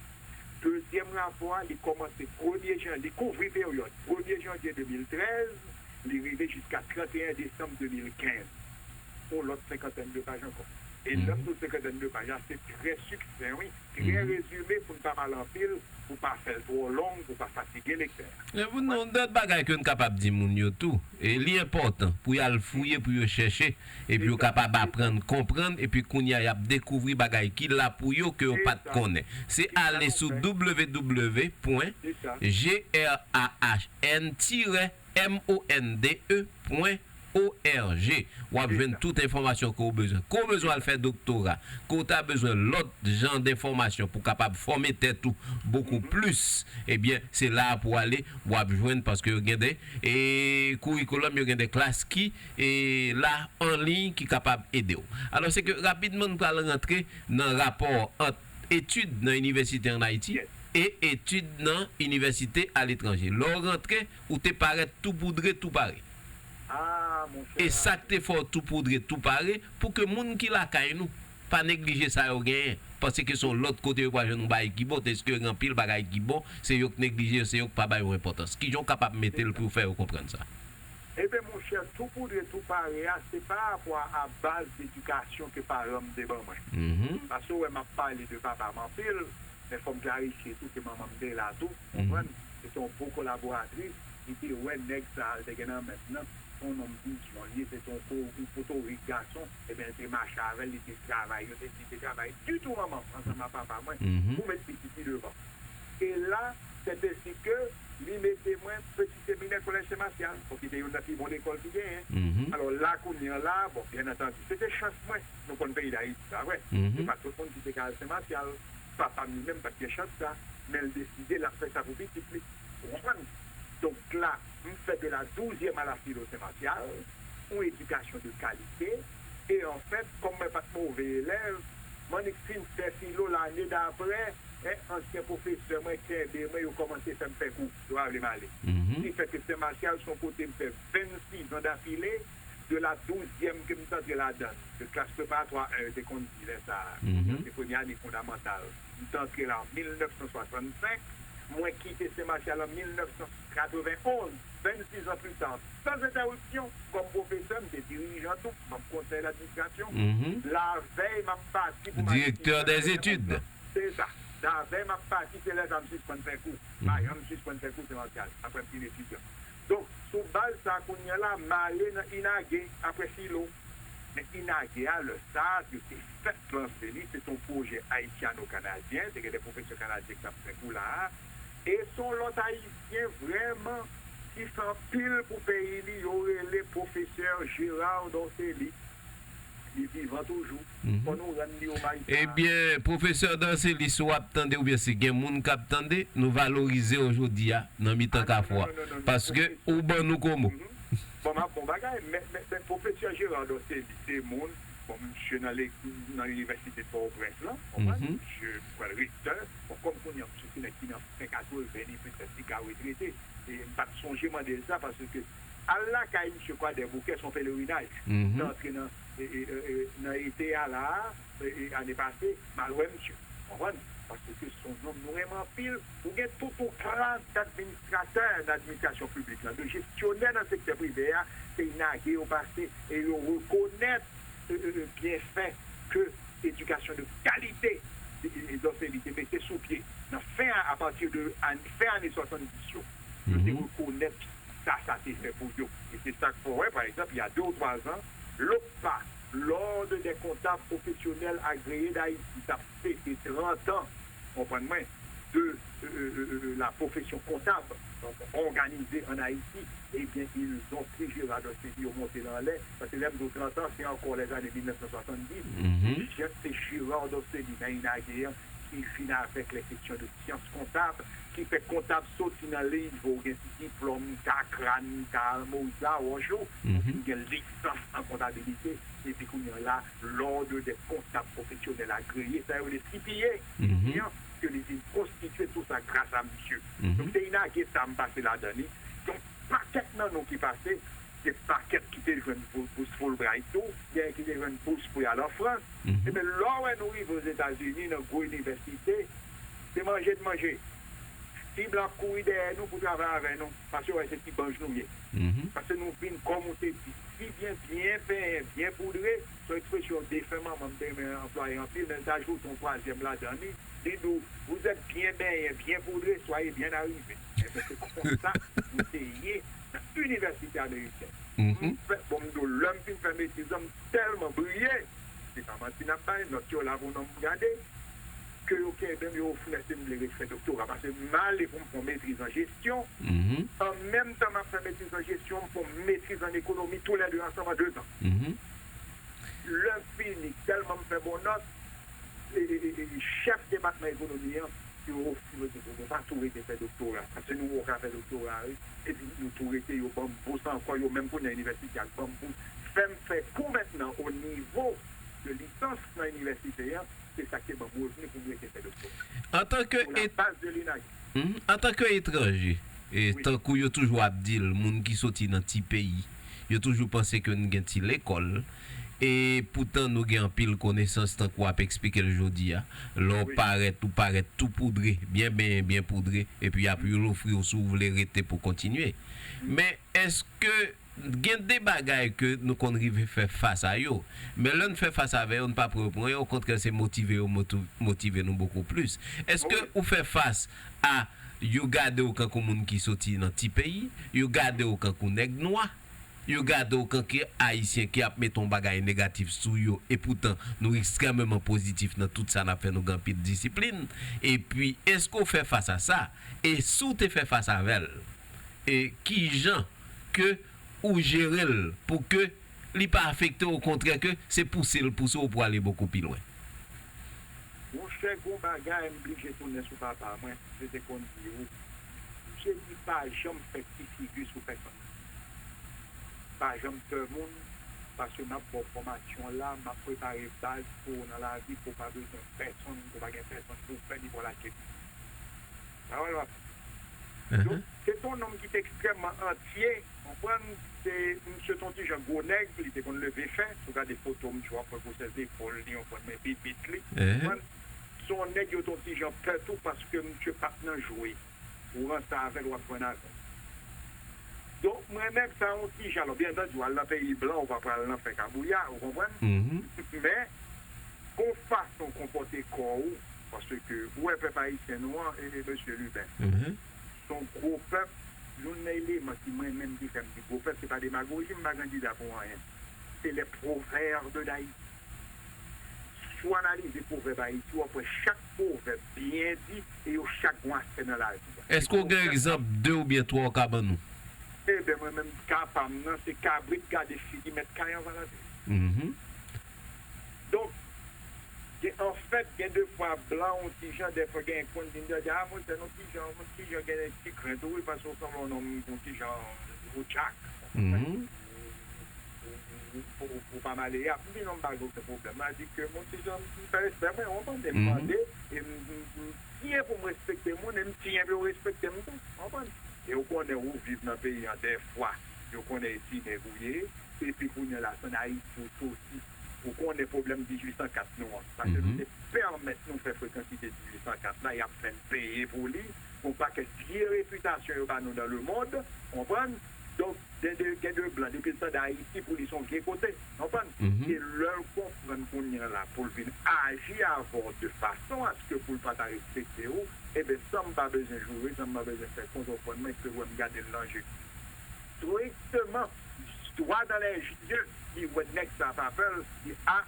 Dezyèm rapò a, li kòmanse premye jan, li kouvri peryòd premye janvye de mil trèz, li rive jiska trannteyen desanm de mil kenz. Yon lòt senkantèn de paj ankò. E lè m di w senkantèn de paj la, se trè siksè, wi. Trè rezime pou n pa pale anpil, pou pa fè l twò long, pou pa fatige lektè a. E pou nou, yon lòt bagay ke n kapab di moun yo tou, e li enpòtan pou y al fouye, pou yo chèche, epi yo kapab aprann, konprann, epi kounye a y ap dekouvri bagay ki la pou yo ke yo pa t konnen. Se ale sou w w w pwen g r a h n tirè m o n d e pwen o r g. W ap jwenn tout enfòmasyon ke w bezwen. Ke w bezwen al fè doktora, ke w ta bezwen lòt jan denfòmasyon pou w kapab fòme tèt ou bokou plis, ebyen, se la a pou w ale, w ap jwenn, paske yo gen de, e, kourikoulòm, yo gen de klas ki, e, la, an liy, ki kapab ede w. Alò, se ke rapidman, n pral rantre nan rapò ant etid nan inivèsite ann Ayiti e etid nan inivèsite aletranje. Lè w rantre, ou te parèt tou poudre, tou pare. E sa k te fè w tou poudre, tou pare, pou ke moun ki lakay nou pa neglije sa yo genyen, paske se yon lòt kote yo pral jwenn yon bagay ki bon, tèske gen anpil bagay ki bon, se yo k neglije yo, se yo k pa ba yo enpòtans. Kijan w kapab mete l pou w fè yo konprann sa? Ebyen, monchè, tou poudre, tou pare a, se pa rapò a baz edikasyon ke paran m te ban mwen. Paske w wè m ap pale de papa m anpil, men fò m klarifye tou ke manman m te la tou, konprann? Se te yon bon kolaboratris, li te wè nèg sa a, l te gen nan men l nan, se yon nonm vizyon li ye, se te yon ko-, yon potorik gason, ebyen, l te mache avè l, li te travay, yo te di, li te travay ditou manman m, ansanm ak papa mwen, pou met pitit li devan. E la, sèt ensi ke li mete mwen Peti Seminè Kolèj Sen Masyal, bon, ki te youn nan pi bon lekòl ki genyen. Alò, la, kounye a la, bon, byen antandi, se te chans mwen, nou konn peyi Dayiti, pa vre? Se pa tout moun ki te ka al Sen Masyal. Papa m li menm pa t gen chans sa, men l deside l ap fè sa pou pitit li. Ou konprann? Donk la, m fè de la douzyèm a la filo Sen Masyal, yon edikasyon de kalite, e anfèt, kòm mwen pa t move elèv, m annik fin fè filo lane dapre, en, ansyen pwofesè mwen kenbe mwen, yo kòmanse fè m fè kou, yo pa vle m ale. Ki fè ke Sen Masyal se yon kote m fè vennsis zan dafile, de la douzyèm ke m t antre ladan l, de klas preparatwa en, yo te konn di lè sa a, se premye ane fondamantal. M t antre la an mil nèf san swasannsenk, mwen kite Sen Masyal an mil nèf san katrevenn onz, vennsis an pli ta, san entèwipsyon, kòm pwofesè, m te dirijan tou, manm konsèy ladministrasyon. Lavèy m ap pati pou m ale Direktè dèzetid. Se sa. Lavèy m ap pati, se lè sa a m sispann fè kou. Pa janm sispann fè kou Sen Masyal, apre m fin etidyan. Donk, sou baz sa a, kounye a la, m ale nan INAGE, apre filo. Men INAGE a, lè sa a, yo te fèk lanse li, se te yon pwojè ayisyano-kanadyen, te gen de pwofesè kanadyen ki t ap fè kou la a. E se yon lòt Ayisyen vrèman ki fè anpil pou peyi li, yo rele pwofesè Gérard Dorcély. Li vivan toujou. Fò nou rann li omaj sa a. Ebyen, pwofesè Dorcély, si w ap tande oubyen si gen moun k ap tande, nou valorize w jodi a nan mitan kafou a. Paske ou ban nou komo. Bon, m ap bon bagay, men, men, men pwofesè Gérard Dorcély, se moun, bon, misye nan le-, nan inivèsite Pòtoprens lan, konprann? Misye pral rektè. Bon, kòm kounye a, misye se nèg ki nan fen katreven, li petèt li ka retrete. E m pa t sonje mande l sa, paske al lakay misye Kwadèboukè, se yon pelerinaj. M te antre nan, e, e, e, e, nan ete a la a, e, e, ane pase, m al wè misye. Konprann? Paske se yon nonm nou renmen anpil. Ou gen tout yon klas d'administratè nan administrasyon piblik la, de jesyonè nan sektè privè a, se inage yo pase e yo rekonèt e, e, e, byenfè ke edikasyon de kalite e, e, e, Dorcely te mete sou pye nan fen a, apati de an, fen ane swasanndis yo. Yo te rekonèt sa sa te fè pou yo. E se sa k fè w wè, pa egzanp, il y a deux ou trois ans, l'OCPA, l'Ordre des comptables professionnels agréés d'Haïti, t ap fete trant an, konprann mwen, de euh, euh, euh, la profession comptable organisée en Haïti, eh bien, ils ont pris Gérard Dorcely, yo monte l anlè, paske lè m di w trant an, se ankò lèzane mil nèf san swasanndis, se Gérard Dorcely nan inage an ki vin avèk les questions de science comptable, ki fè kontab soti nan liy, fò w gen ti diplòm, ta Crane, ta Moïse Laroche yo, ou gen lisans an kontabilite, epi kounye a la, l'Ordre des comptables professionnels agréés, sa yo rele C P A, ke li vin konstitye tou sa gras a misye. Donk, se inage sa m pase ladan li. Donk, pakèt nan nou ki pase, gen pakèt ki te jwenn bous Fulbright tou, gen ki te jwenn bous pou y al an Frans. Ebyen, lè w wè nou rive Ozetazini, nan gwo inivèsite, se manje n manje. Ti blan ap kouri dèyè nou pou travay avè nou, paske yo wè se ti banj nou ye. Paske nou vin, kòm ou te di, si byen, byen benyen, byen poudre, se yon ekspresyon defen manman m te renmen anplwaye anpil, men l te ajoute yon twazyèm ladan li, li di w, vous êtes bien baigné, bien poudré, soyez bien arrivé. Ebyen, se konsa nou te ye nan inivèsite amerikèn. M fè, bon, m di w, lè m fin fè metriz lan, m tèlman briye, se pa manti n ap bay, nòt yo la pou nou gade, ke yo kenbe m, yo ofri m èske m vle ret fè doktora, paske m ale pou m fè yon metriz an jesyon, an menm tan m ap fè metriz an jesyon, m fè yon metriz an ekonomi, toulède ansanm an dezan. Lè m fini, tèlman m fè bon nòt, e, e, e, e, chèf depatman ekonomi an, yo ofri, yo di, bon, nou pa tou rete fè doktora, paske nou wè w ka fè doktora, wi, epi nou tou rete, yo ban m bous ankò, yo menm kounye a inivèsite a ban m bous, fè m fè kou mentnan o nivo de lisans nan inivèsite an, se sa ki te ban m revni pou m rete fè doktora. Antanke Pou la baz de l'INAG. Mhm. Antanke etranje, e tankou yo toujou ap di l, moun ki soti nan ti peyi, yo toujou panse ke n gen ti lekòl. E poutan nou gen anpil konesans tankou w ap eksplike l jodi a. Lè w parèt, ou parèt tou poudre, byen benyen, byen poudre, epi y ap ofri w si w vle rete pou kontinye. Men èske gen de bagay ke nou konn rive fè fas a yo, men lè n fè fas avè yo, n pa pou yo pran yo, okontrè, se motive yo motive nou bokou plis. Èske ou fè fas a yo gade w kankou moun ki soti nan ti peyi, yo gade w kankou nèg nwa, yo gade w kankou Ayisyen ki ap mete yon bagay negatif sou yo, e poutan nou ekstrèmeman pozitif nan tout sa n ap fè, nou gen anpil disiplin. Epi, èske w fè fas a sa? E si w te fè fas avè l, e kijan ke ou jere l pou ke li pa afekte w, okontrè ke se pouse l pouse w pou ale bokou pi lwen. Monchè, gon bagay m blije tounen sou papa mwen, je te konn di ou. Misye di pa janm fè ti figi sou pèsonn. Pa janm pè moun, paske m ap ba w fòmasyon la, m ap prepare baz pou ou nan lavi, pou w pa bezwen pèsonn, pou w pa gen pèsonn pou w pè ni pou w lage. Sa wè l w ap Donk, se te yon nonm ki te ekstrèmman antye, konprann, se, misye te yon ti jan gwo nèg, li te konn leve fen, si w gade foto misye w ap wè gwosè zepòl li, konprann, men bibit li, konprann. Se yon nèg yo te yon ti jan pè tou paske misye pa t nan jwe. Ou ranse avè l, w ap jwenn avè l. Donk, mwen menm, sa yon ti jan, alò, byen antandi, w al nan peyi blan, ou pa pral nan fè kabouya, ou konprann? Men, gon fason w konpòte kò w, paske ou wè pèp ayisyen nou an, e, e mesye Lubin, se yon gwo pèp, youn nan eleman ki mwen menm ki fè m di gwo pèp, se pa demagoji, m pa kandida pou anyen. Se les proverbes d'Haïti. Si w analize pwovèb Ayiti, w ap wè chak pwovèb byen di e yo chak gon aspè nan lavi a. Èske w gen egzanp de oubyen twa w ka ban nou? Ebyen, mwen menm, ka pa m nan, se kabrit gade figi mèt kay an, Valentin. Donk, gen, anfèt, gen defwa blan, yon ti jan, dèfwa gen konn vin di, a, monchè, yon ti jan, yon ti jan gen ti krent, wi, paske w sanble yon nonm, yon ti jan, yon djak. Ou, ou, ou, ou, ou pa malere, ap di non, m pa gen okenn pwoblèm. M a di ke m yon ti jan, m fè respè mwen, w konprann, e m mande, e m, m, m tiye pou m respekte moun, e m tiye pou yo respekte m tou, w konprann. E ou konnen ou viv nan peyi an, dèfwa, yo konnen e ti nèg ou ye, epi kounye a la, se ann Ayiti ou soti. Ou konnen pwoblèm dizuit san kat nou an. Paske nou te pèmèt nou fè frekansite dizuit san kat la, y ap fè n peye pou li. Yon pakèt vye repitasyon yo ba nou dans le monde, konprann? Donk, gen de, gen de blan, depi l tande Ayiti, pou li se yon vye kote, konprann? E lè l konprann kounye a la, pou l vin aji avè w de fason aske pou l pa ta respekte w, ebyen, san m pa bezwen joure, san m pa bezwen fè kont, w konprann mwen, ke wè m gade l nan je. Strikteman, dwa dan lè je, li wè nèg sa pa pè l, li a,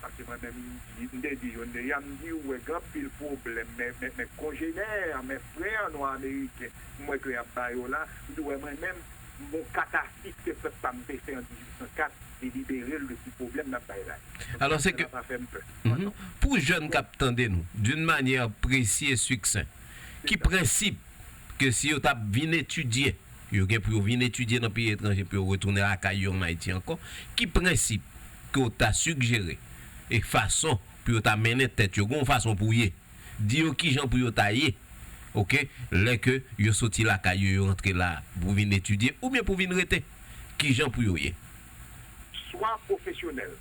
paske mwen menm, m di, m te di youn deja, m di, ou wè, gen anpil pwoblèm, men, men, men konjenè, men frè nwa ameriken, m wè ke y ap ba yo la, m di, wè, mwen menm, m gon katafis ke pèp pa m te fè an dizuit san kat, li libere l de ti pwoblèm n ap bay la. Alò, se ke, pa fè m pè. Mhm. Pou jèn k ap tande nou, d'une manière précise et succincte, ki prensip ke si yo t ap vin etidye, yo gen pou yo vin etidye nan peyi etranje, pou yo retounen lakay yo an Ayiti ankò, ki prensip ke w ta sigjere e fason pou yo ta mennen tèt yo, gen yon fason pou ye, di yo kijan pou yo ta ye, oke, lè ke yo soti lakay yo, yo rantre la pou vin etidye, oubyen pou vin rete, kijan pou yo ye? Swa pwofesyonèl,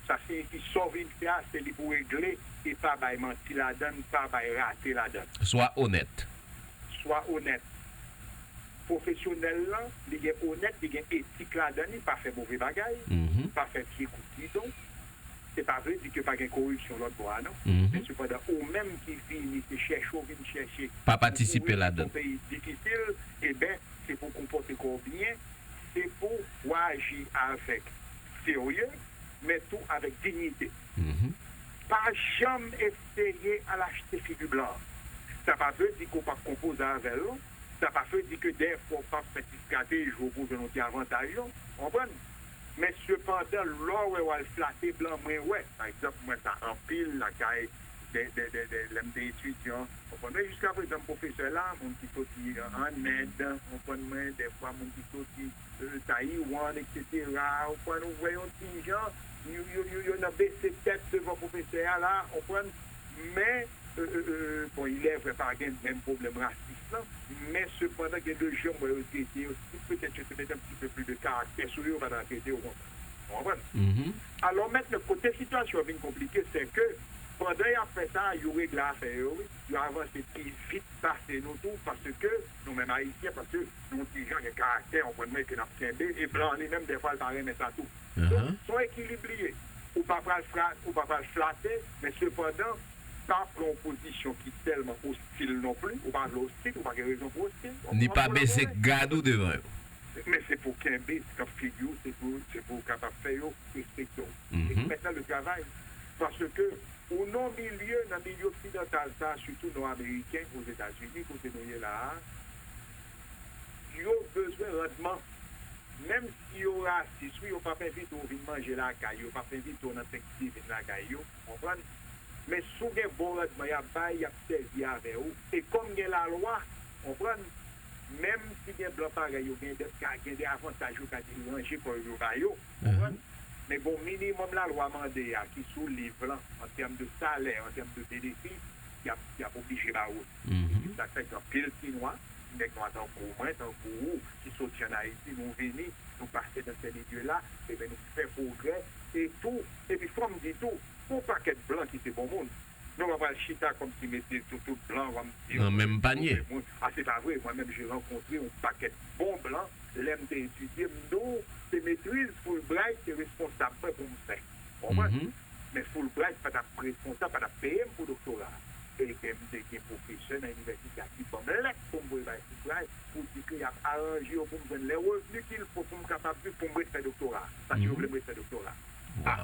sa siyifi sa w vin fè a, se li pou regle, e pa bay manti ladan l, pa bay rate ladan l. Swa onèt. Swa onèt. Pwofesyonèl lan, li gen onèt, li gen etik ladan li, pa fè move bagay, pa fè vye kout bidon. Se pa vle di ke pa gen koripsyon lòt bò a, non. Men sepandan, ou menm ki vini, se chèche w vin chèche, pa patisipe ladan l, yon peyi difisil, eben, se pou w konpòte kò w byen, se pou w aji avèk serye, men tou avèk diyite. Pa janm eseye al achte figi blan. Sa pa vle di ke w p ap konpoze avè l, non. Sa pa vle di ke dèfwa w p ap fè ti estrateji w pou w jwenn yon ti avantaj, non. Konprann? Men sepandan, lè w wè w al flate blan, mwen wè, pa egzanp, m wè sa anpil lakay de, de, de, de, lè m te etidyan, konprann mwen, jiskaprezan m pwofesè la, moun ki soti an, an End, konprann mwen, dèfwa moun ki soti, euh, Tayiwan, etsetera, konprann, ou wè yon ti jan, yo, yo, yo, yo nan bese tèt devan pwofesè a la, konprann, men, euh, euh, euh, bon, il est vrai, pa gen menm pwoblèm rasis lan, men sepandan, gen de jan m wè yo trete yo, si petèt yo te mete un petit peu plus de karaktè sou yo, yo pa ta trete yo konsa. Ou konprann? Alò, mentnan, kote sitiyasyon an vin konplike, se ke pandan y ap fè sa, yo regle afè yo, wi. Yo avanse pi vit pase nou tou, paske nou menm Ayisyen, paske nou ti jan gen karaktè, ou konprann mwen, ke n ap kenbe, e blan an li menm, dèfwa, l pa renmen sa tou. Donk, se yon ekilib li ye. Ou pa pral fra-, ou pa pral flate, men sepandan, pa pran yon pozisyon ki tèlman ostil non pli, ou pa vle ostil, ou pa gen rezon pou ostil. Ni pa bese gad ou devan yo. Men se pou kenbe nan figi w, se pou, se pou w kapab fè yo respekte w. Se mèt nan le travay. Paske ou nan milye, nan milye oksidantal sa, sitou nò ameriken, Ozetazini, kote nou ye la a, yo bezwen randman. Menm si yo rasis, wi, yo p ap envite w vin manje lakay yo, yo p ap envite w nan Thanksgiving lakay yo, konprann? Men si w gen bon randman y ap bay, y ap sèvi avè w. E kòm gen lalwa, konprann? Menm si gen blan parèy yo, gen de, ka gen de avantaj yo ka deranje kò yo, yo ba yo, konprann? Men gon minimòm lalwa mande a ki sou liv lan, an tèm de salè, an tèm de benefis, y ap, y ap oblije ba w. Se sa k fè gen anpil ti nwa, nèg nwa tankou mwen, tankou ou, ki soti ann Ayiti, nou vini, nou pase nan se milye la, ebyen nou fè pwogrè, e tou, epi fò m di tou, gon pakèt blan ki se bon moun. Nou pa pral chita kòmsi mete tout, tout blan, w ap di nan menm panye. Move moun. A, se pa vre, mwen menm, je rankontre yon pakèt bon blan, lè m te etidye, m di w, se metriz Fulbright te responsab mwen pou m fè. Konprann? Men Fulbright pa t ap responsab, pa t ap peye m pou doktora. Ebyen, m te gen pwofesè nan inivèsite a ki ban m lèt pou m voye bay Fulbright, pou di ke y ap aranje yo pou m jwenn lè revni qu'il faut pou m kapab viv, pou m ret fè doktora. Paske yo vle m ret fè doktora. A,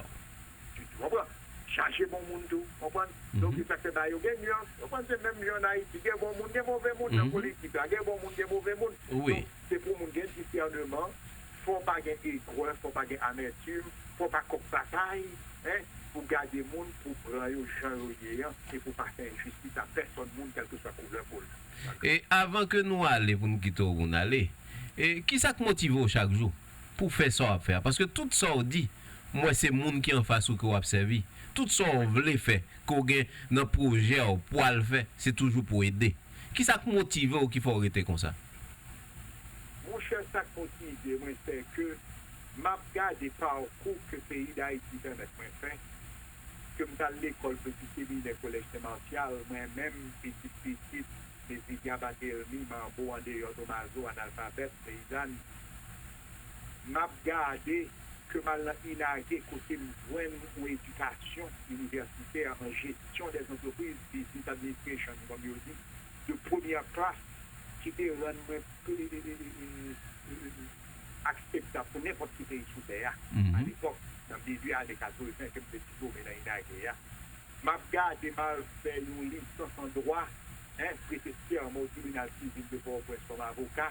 tu, tu comprends? Chaje bon moun tou, konprann? Donk, se sa k fè bagay yo gen nyans. Konprann, se menm jan ann Ayiti, gen bon moun, gen move moun nan politik la, gen bon moun, gen move moun. Donk, se pou moun gen disèneman, fò w pa gen egwè, fò w pa gen amètim, fò w pa kòk batay, en, pou gade moun, pou pran yo jan yo ye an, e pou pa fè enjistis a pèsòn moun, kèlkeswa koulè po l. E avan ke nou ale, pou n kite w pou n ale, e kisa k motive w chak jou pou w fè sa w ap fè a? Paske tout sa w di, m wè se moun ki anfas ou ke w ap sèvi. Tout sa w vle fè, ke w gen nan pwojè w pou w al fè, se toujou pou w ede. Kisa k motive w ki fè w rete konsa? Monchè, sa k motive mwen, se ke M ap gade pakou ke peyi Dayiti pèmèt mwen fè, ke m t al lekòl Petit Séminaire Collège Saint Martial, mwen menm, pitit pitit Mezidya Batelmi, Manbo andeyò Tomazo, analfabèt, peyizàn. M ap gade ke m al nan INAGE kote m jwenn yon edikasyon inivèsitè an jesyon dèzantrepriz, business administration, kòm yo di, de premyè klas, ki te rann mwen akseptab pou nenpòt ki peyi sou tè a. Alepòk, nan milieu ane katreven, ke m te diplome nan INAGE a. M ap gade m al fè yon lisans an dwa, en, prete sèman o tribinal sivil de Pòtoprens kòm avoka.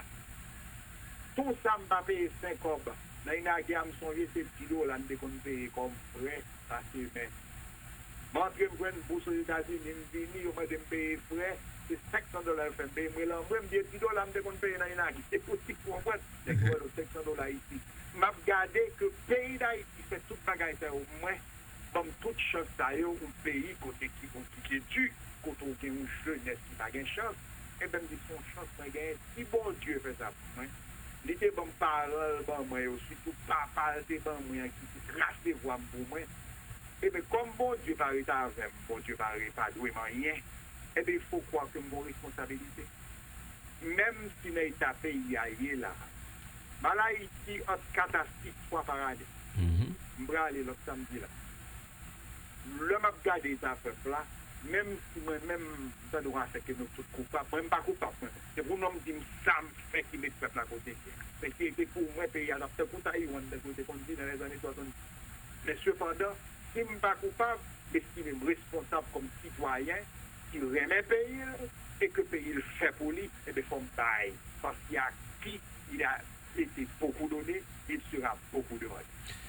Tou sa m pa peye senk kòb. Nan INAGE a, m sonje se di dola m te konn peye kòm frè pa semèn. M antre, m jwenn bous Ozetazini, m vini, yo mande m peye frè, se senk san dola yo fè m peye. M rele anmwe, m di e di dola m te konn peye nan INAGE. Se pou ti konprann, nèg yo wè nou senk san dola isi. M ap gade ke peyi Dayiti fè tout bagay sa yo pou mwen, ban m tout chans sa yo, yon peyi kote ki konplike di, kote w gen yon jenès ki pa gen chans, enben m di se yon chans mwen genyen. Si Bondye fè sa pou mwen, li te ban m paran l ban mwen yo, sitou papa l te ban mwen an ki te trase vwa m pou mwen, enben kòm Bondye pa ret avè m, Bondye pa re, pa dwe m anyen, enben il faut croire ke m gen yon responsabilite. Menm si nan eta peyi a ye la, m al Ayiti ant kat a sis fwa pa ane. M prale lòt samdi la. Lè m ap gade eta pèp la, menm si mwen menm m tande yon afè ke nou tout koupab, mwen m pa koupab mwen menm. Se pou non m di m sa m fè ki met pèp la kote l ye a. Paske se pou mwen peyi a t ap tankou Taiwan tankou yo te konn di nan lèzane swasanndiz. Men sepandan, si m pa koupab, m estime m responsab kòm sitwayen ki renmen peyi l e ke peyi l fè pou li, enben fò m bay. Parce qu'il y a qui il a été beaucoup donné, il sera beaucoup demandé.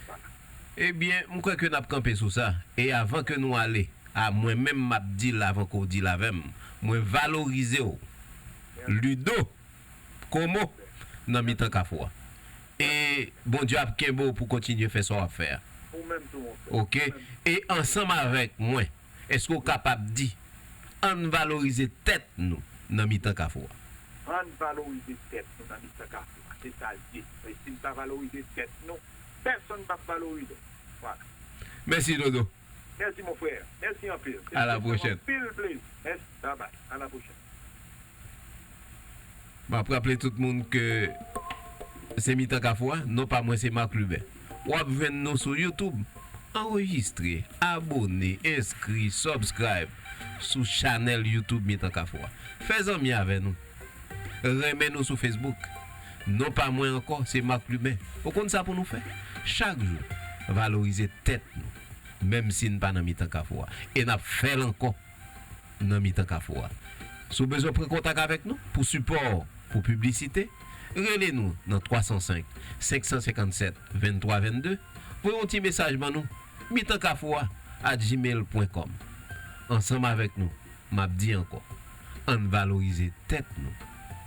Voilà. Ebyen, m kwè ke n ap kanpe sou sa. E avan ke nou ale, a mwen menm m ap di l avan ke w di l avè m. Mwen valorize w, Ludo Komo, nan mitan Kafou a. E Bondye ap kenbe w pou kontinye fè sa w ap fè a. Ou menm tou, mon frè. Oke? E ansanm avèk mwen, èske w kapab di, ann valorize tèt nou nan mitan Kafou a? Ann valorize tèt nou nan mitan Kafou a. Se sa l ye. E si n pa valorize tèt nou, pèsonn p ap valorize l. Voilà. Mèsi, Dodo. Mèsi, mon frè. Mèsi anpil. A la pwochèn. Anpil plezi. Mèsi. Bye bye. A la pwochèn. M ap raple tout moun ke se Mitan Kafou a, non pa mwen se Marc Lubin. W ap jwenn nou sou YouTube. Anrejistre, abòne, enskri, subscribe sou chanèl YouTube Mitan Kafou a. Fè zanmi avè nou. Renmen nou sou Facebook. Non pa mwen ankò, se Marc Lubin. Ou konn sa pou nou fè? Chak jou, valorize tèt nou, menm si n pa nan Mitan Kafou a. E n ap fè l ankò nan Mitan Kafou a. Si w bezwen pran kontak avèk nou pou sipò, pou piblisite, rele nou nan twa san senk, senk san senkannsèt, venntwa vennde, voye yon ti mesaj ban nou, mitan kafou a at gmail pwen kòm. Ansanm avèk nou, m ap di ankò, ann valorize tèt nou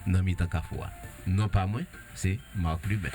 nan Mitan Kafou a. Non pa mwen, se Marc Lubin.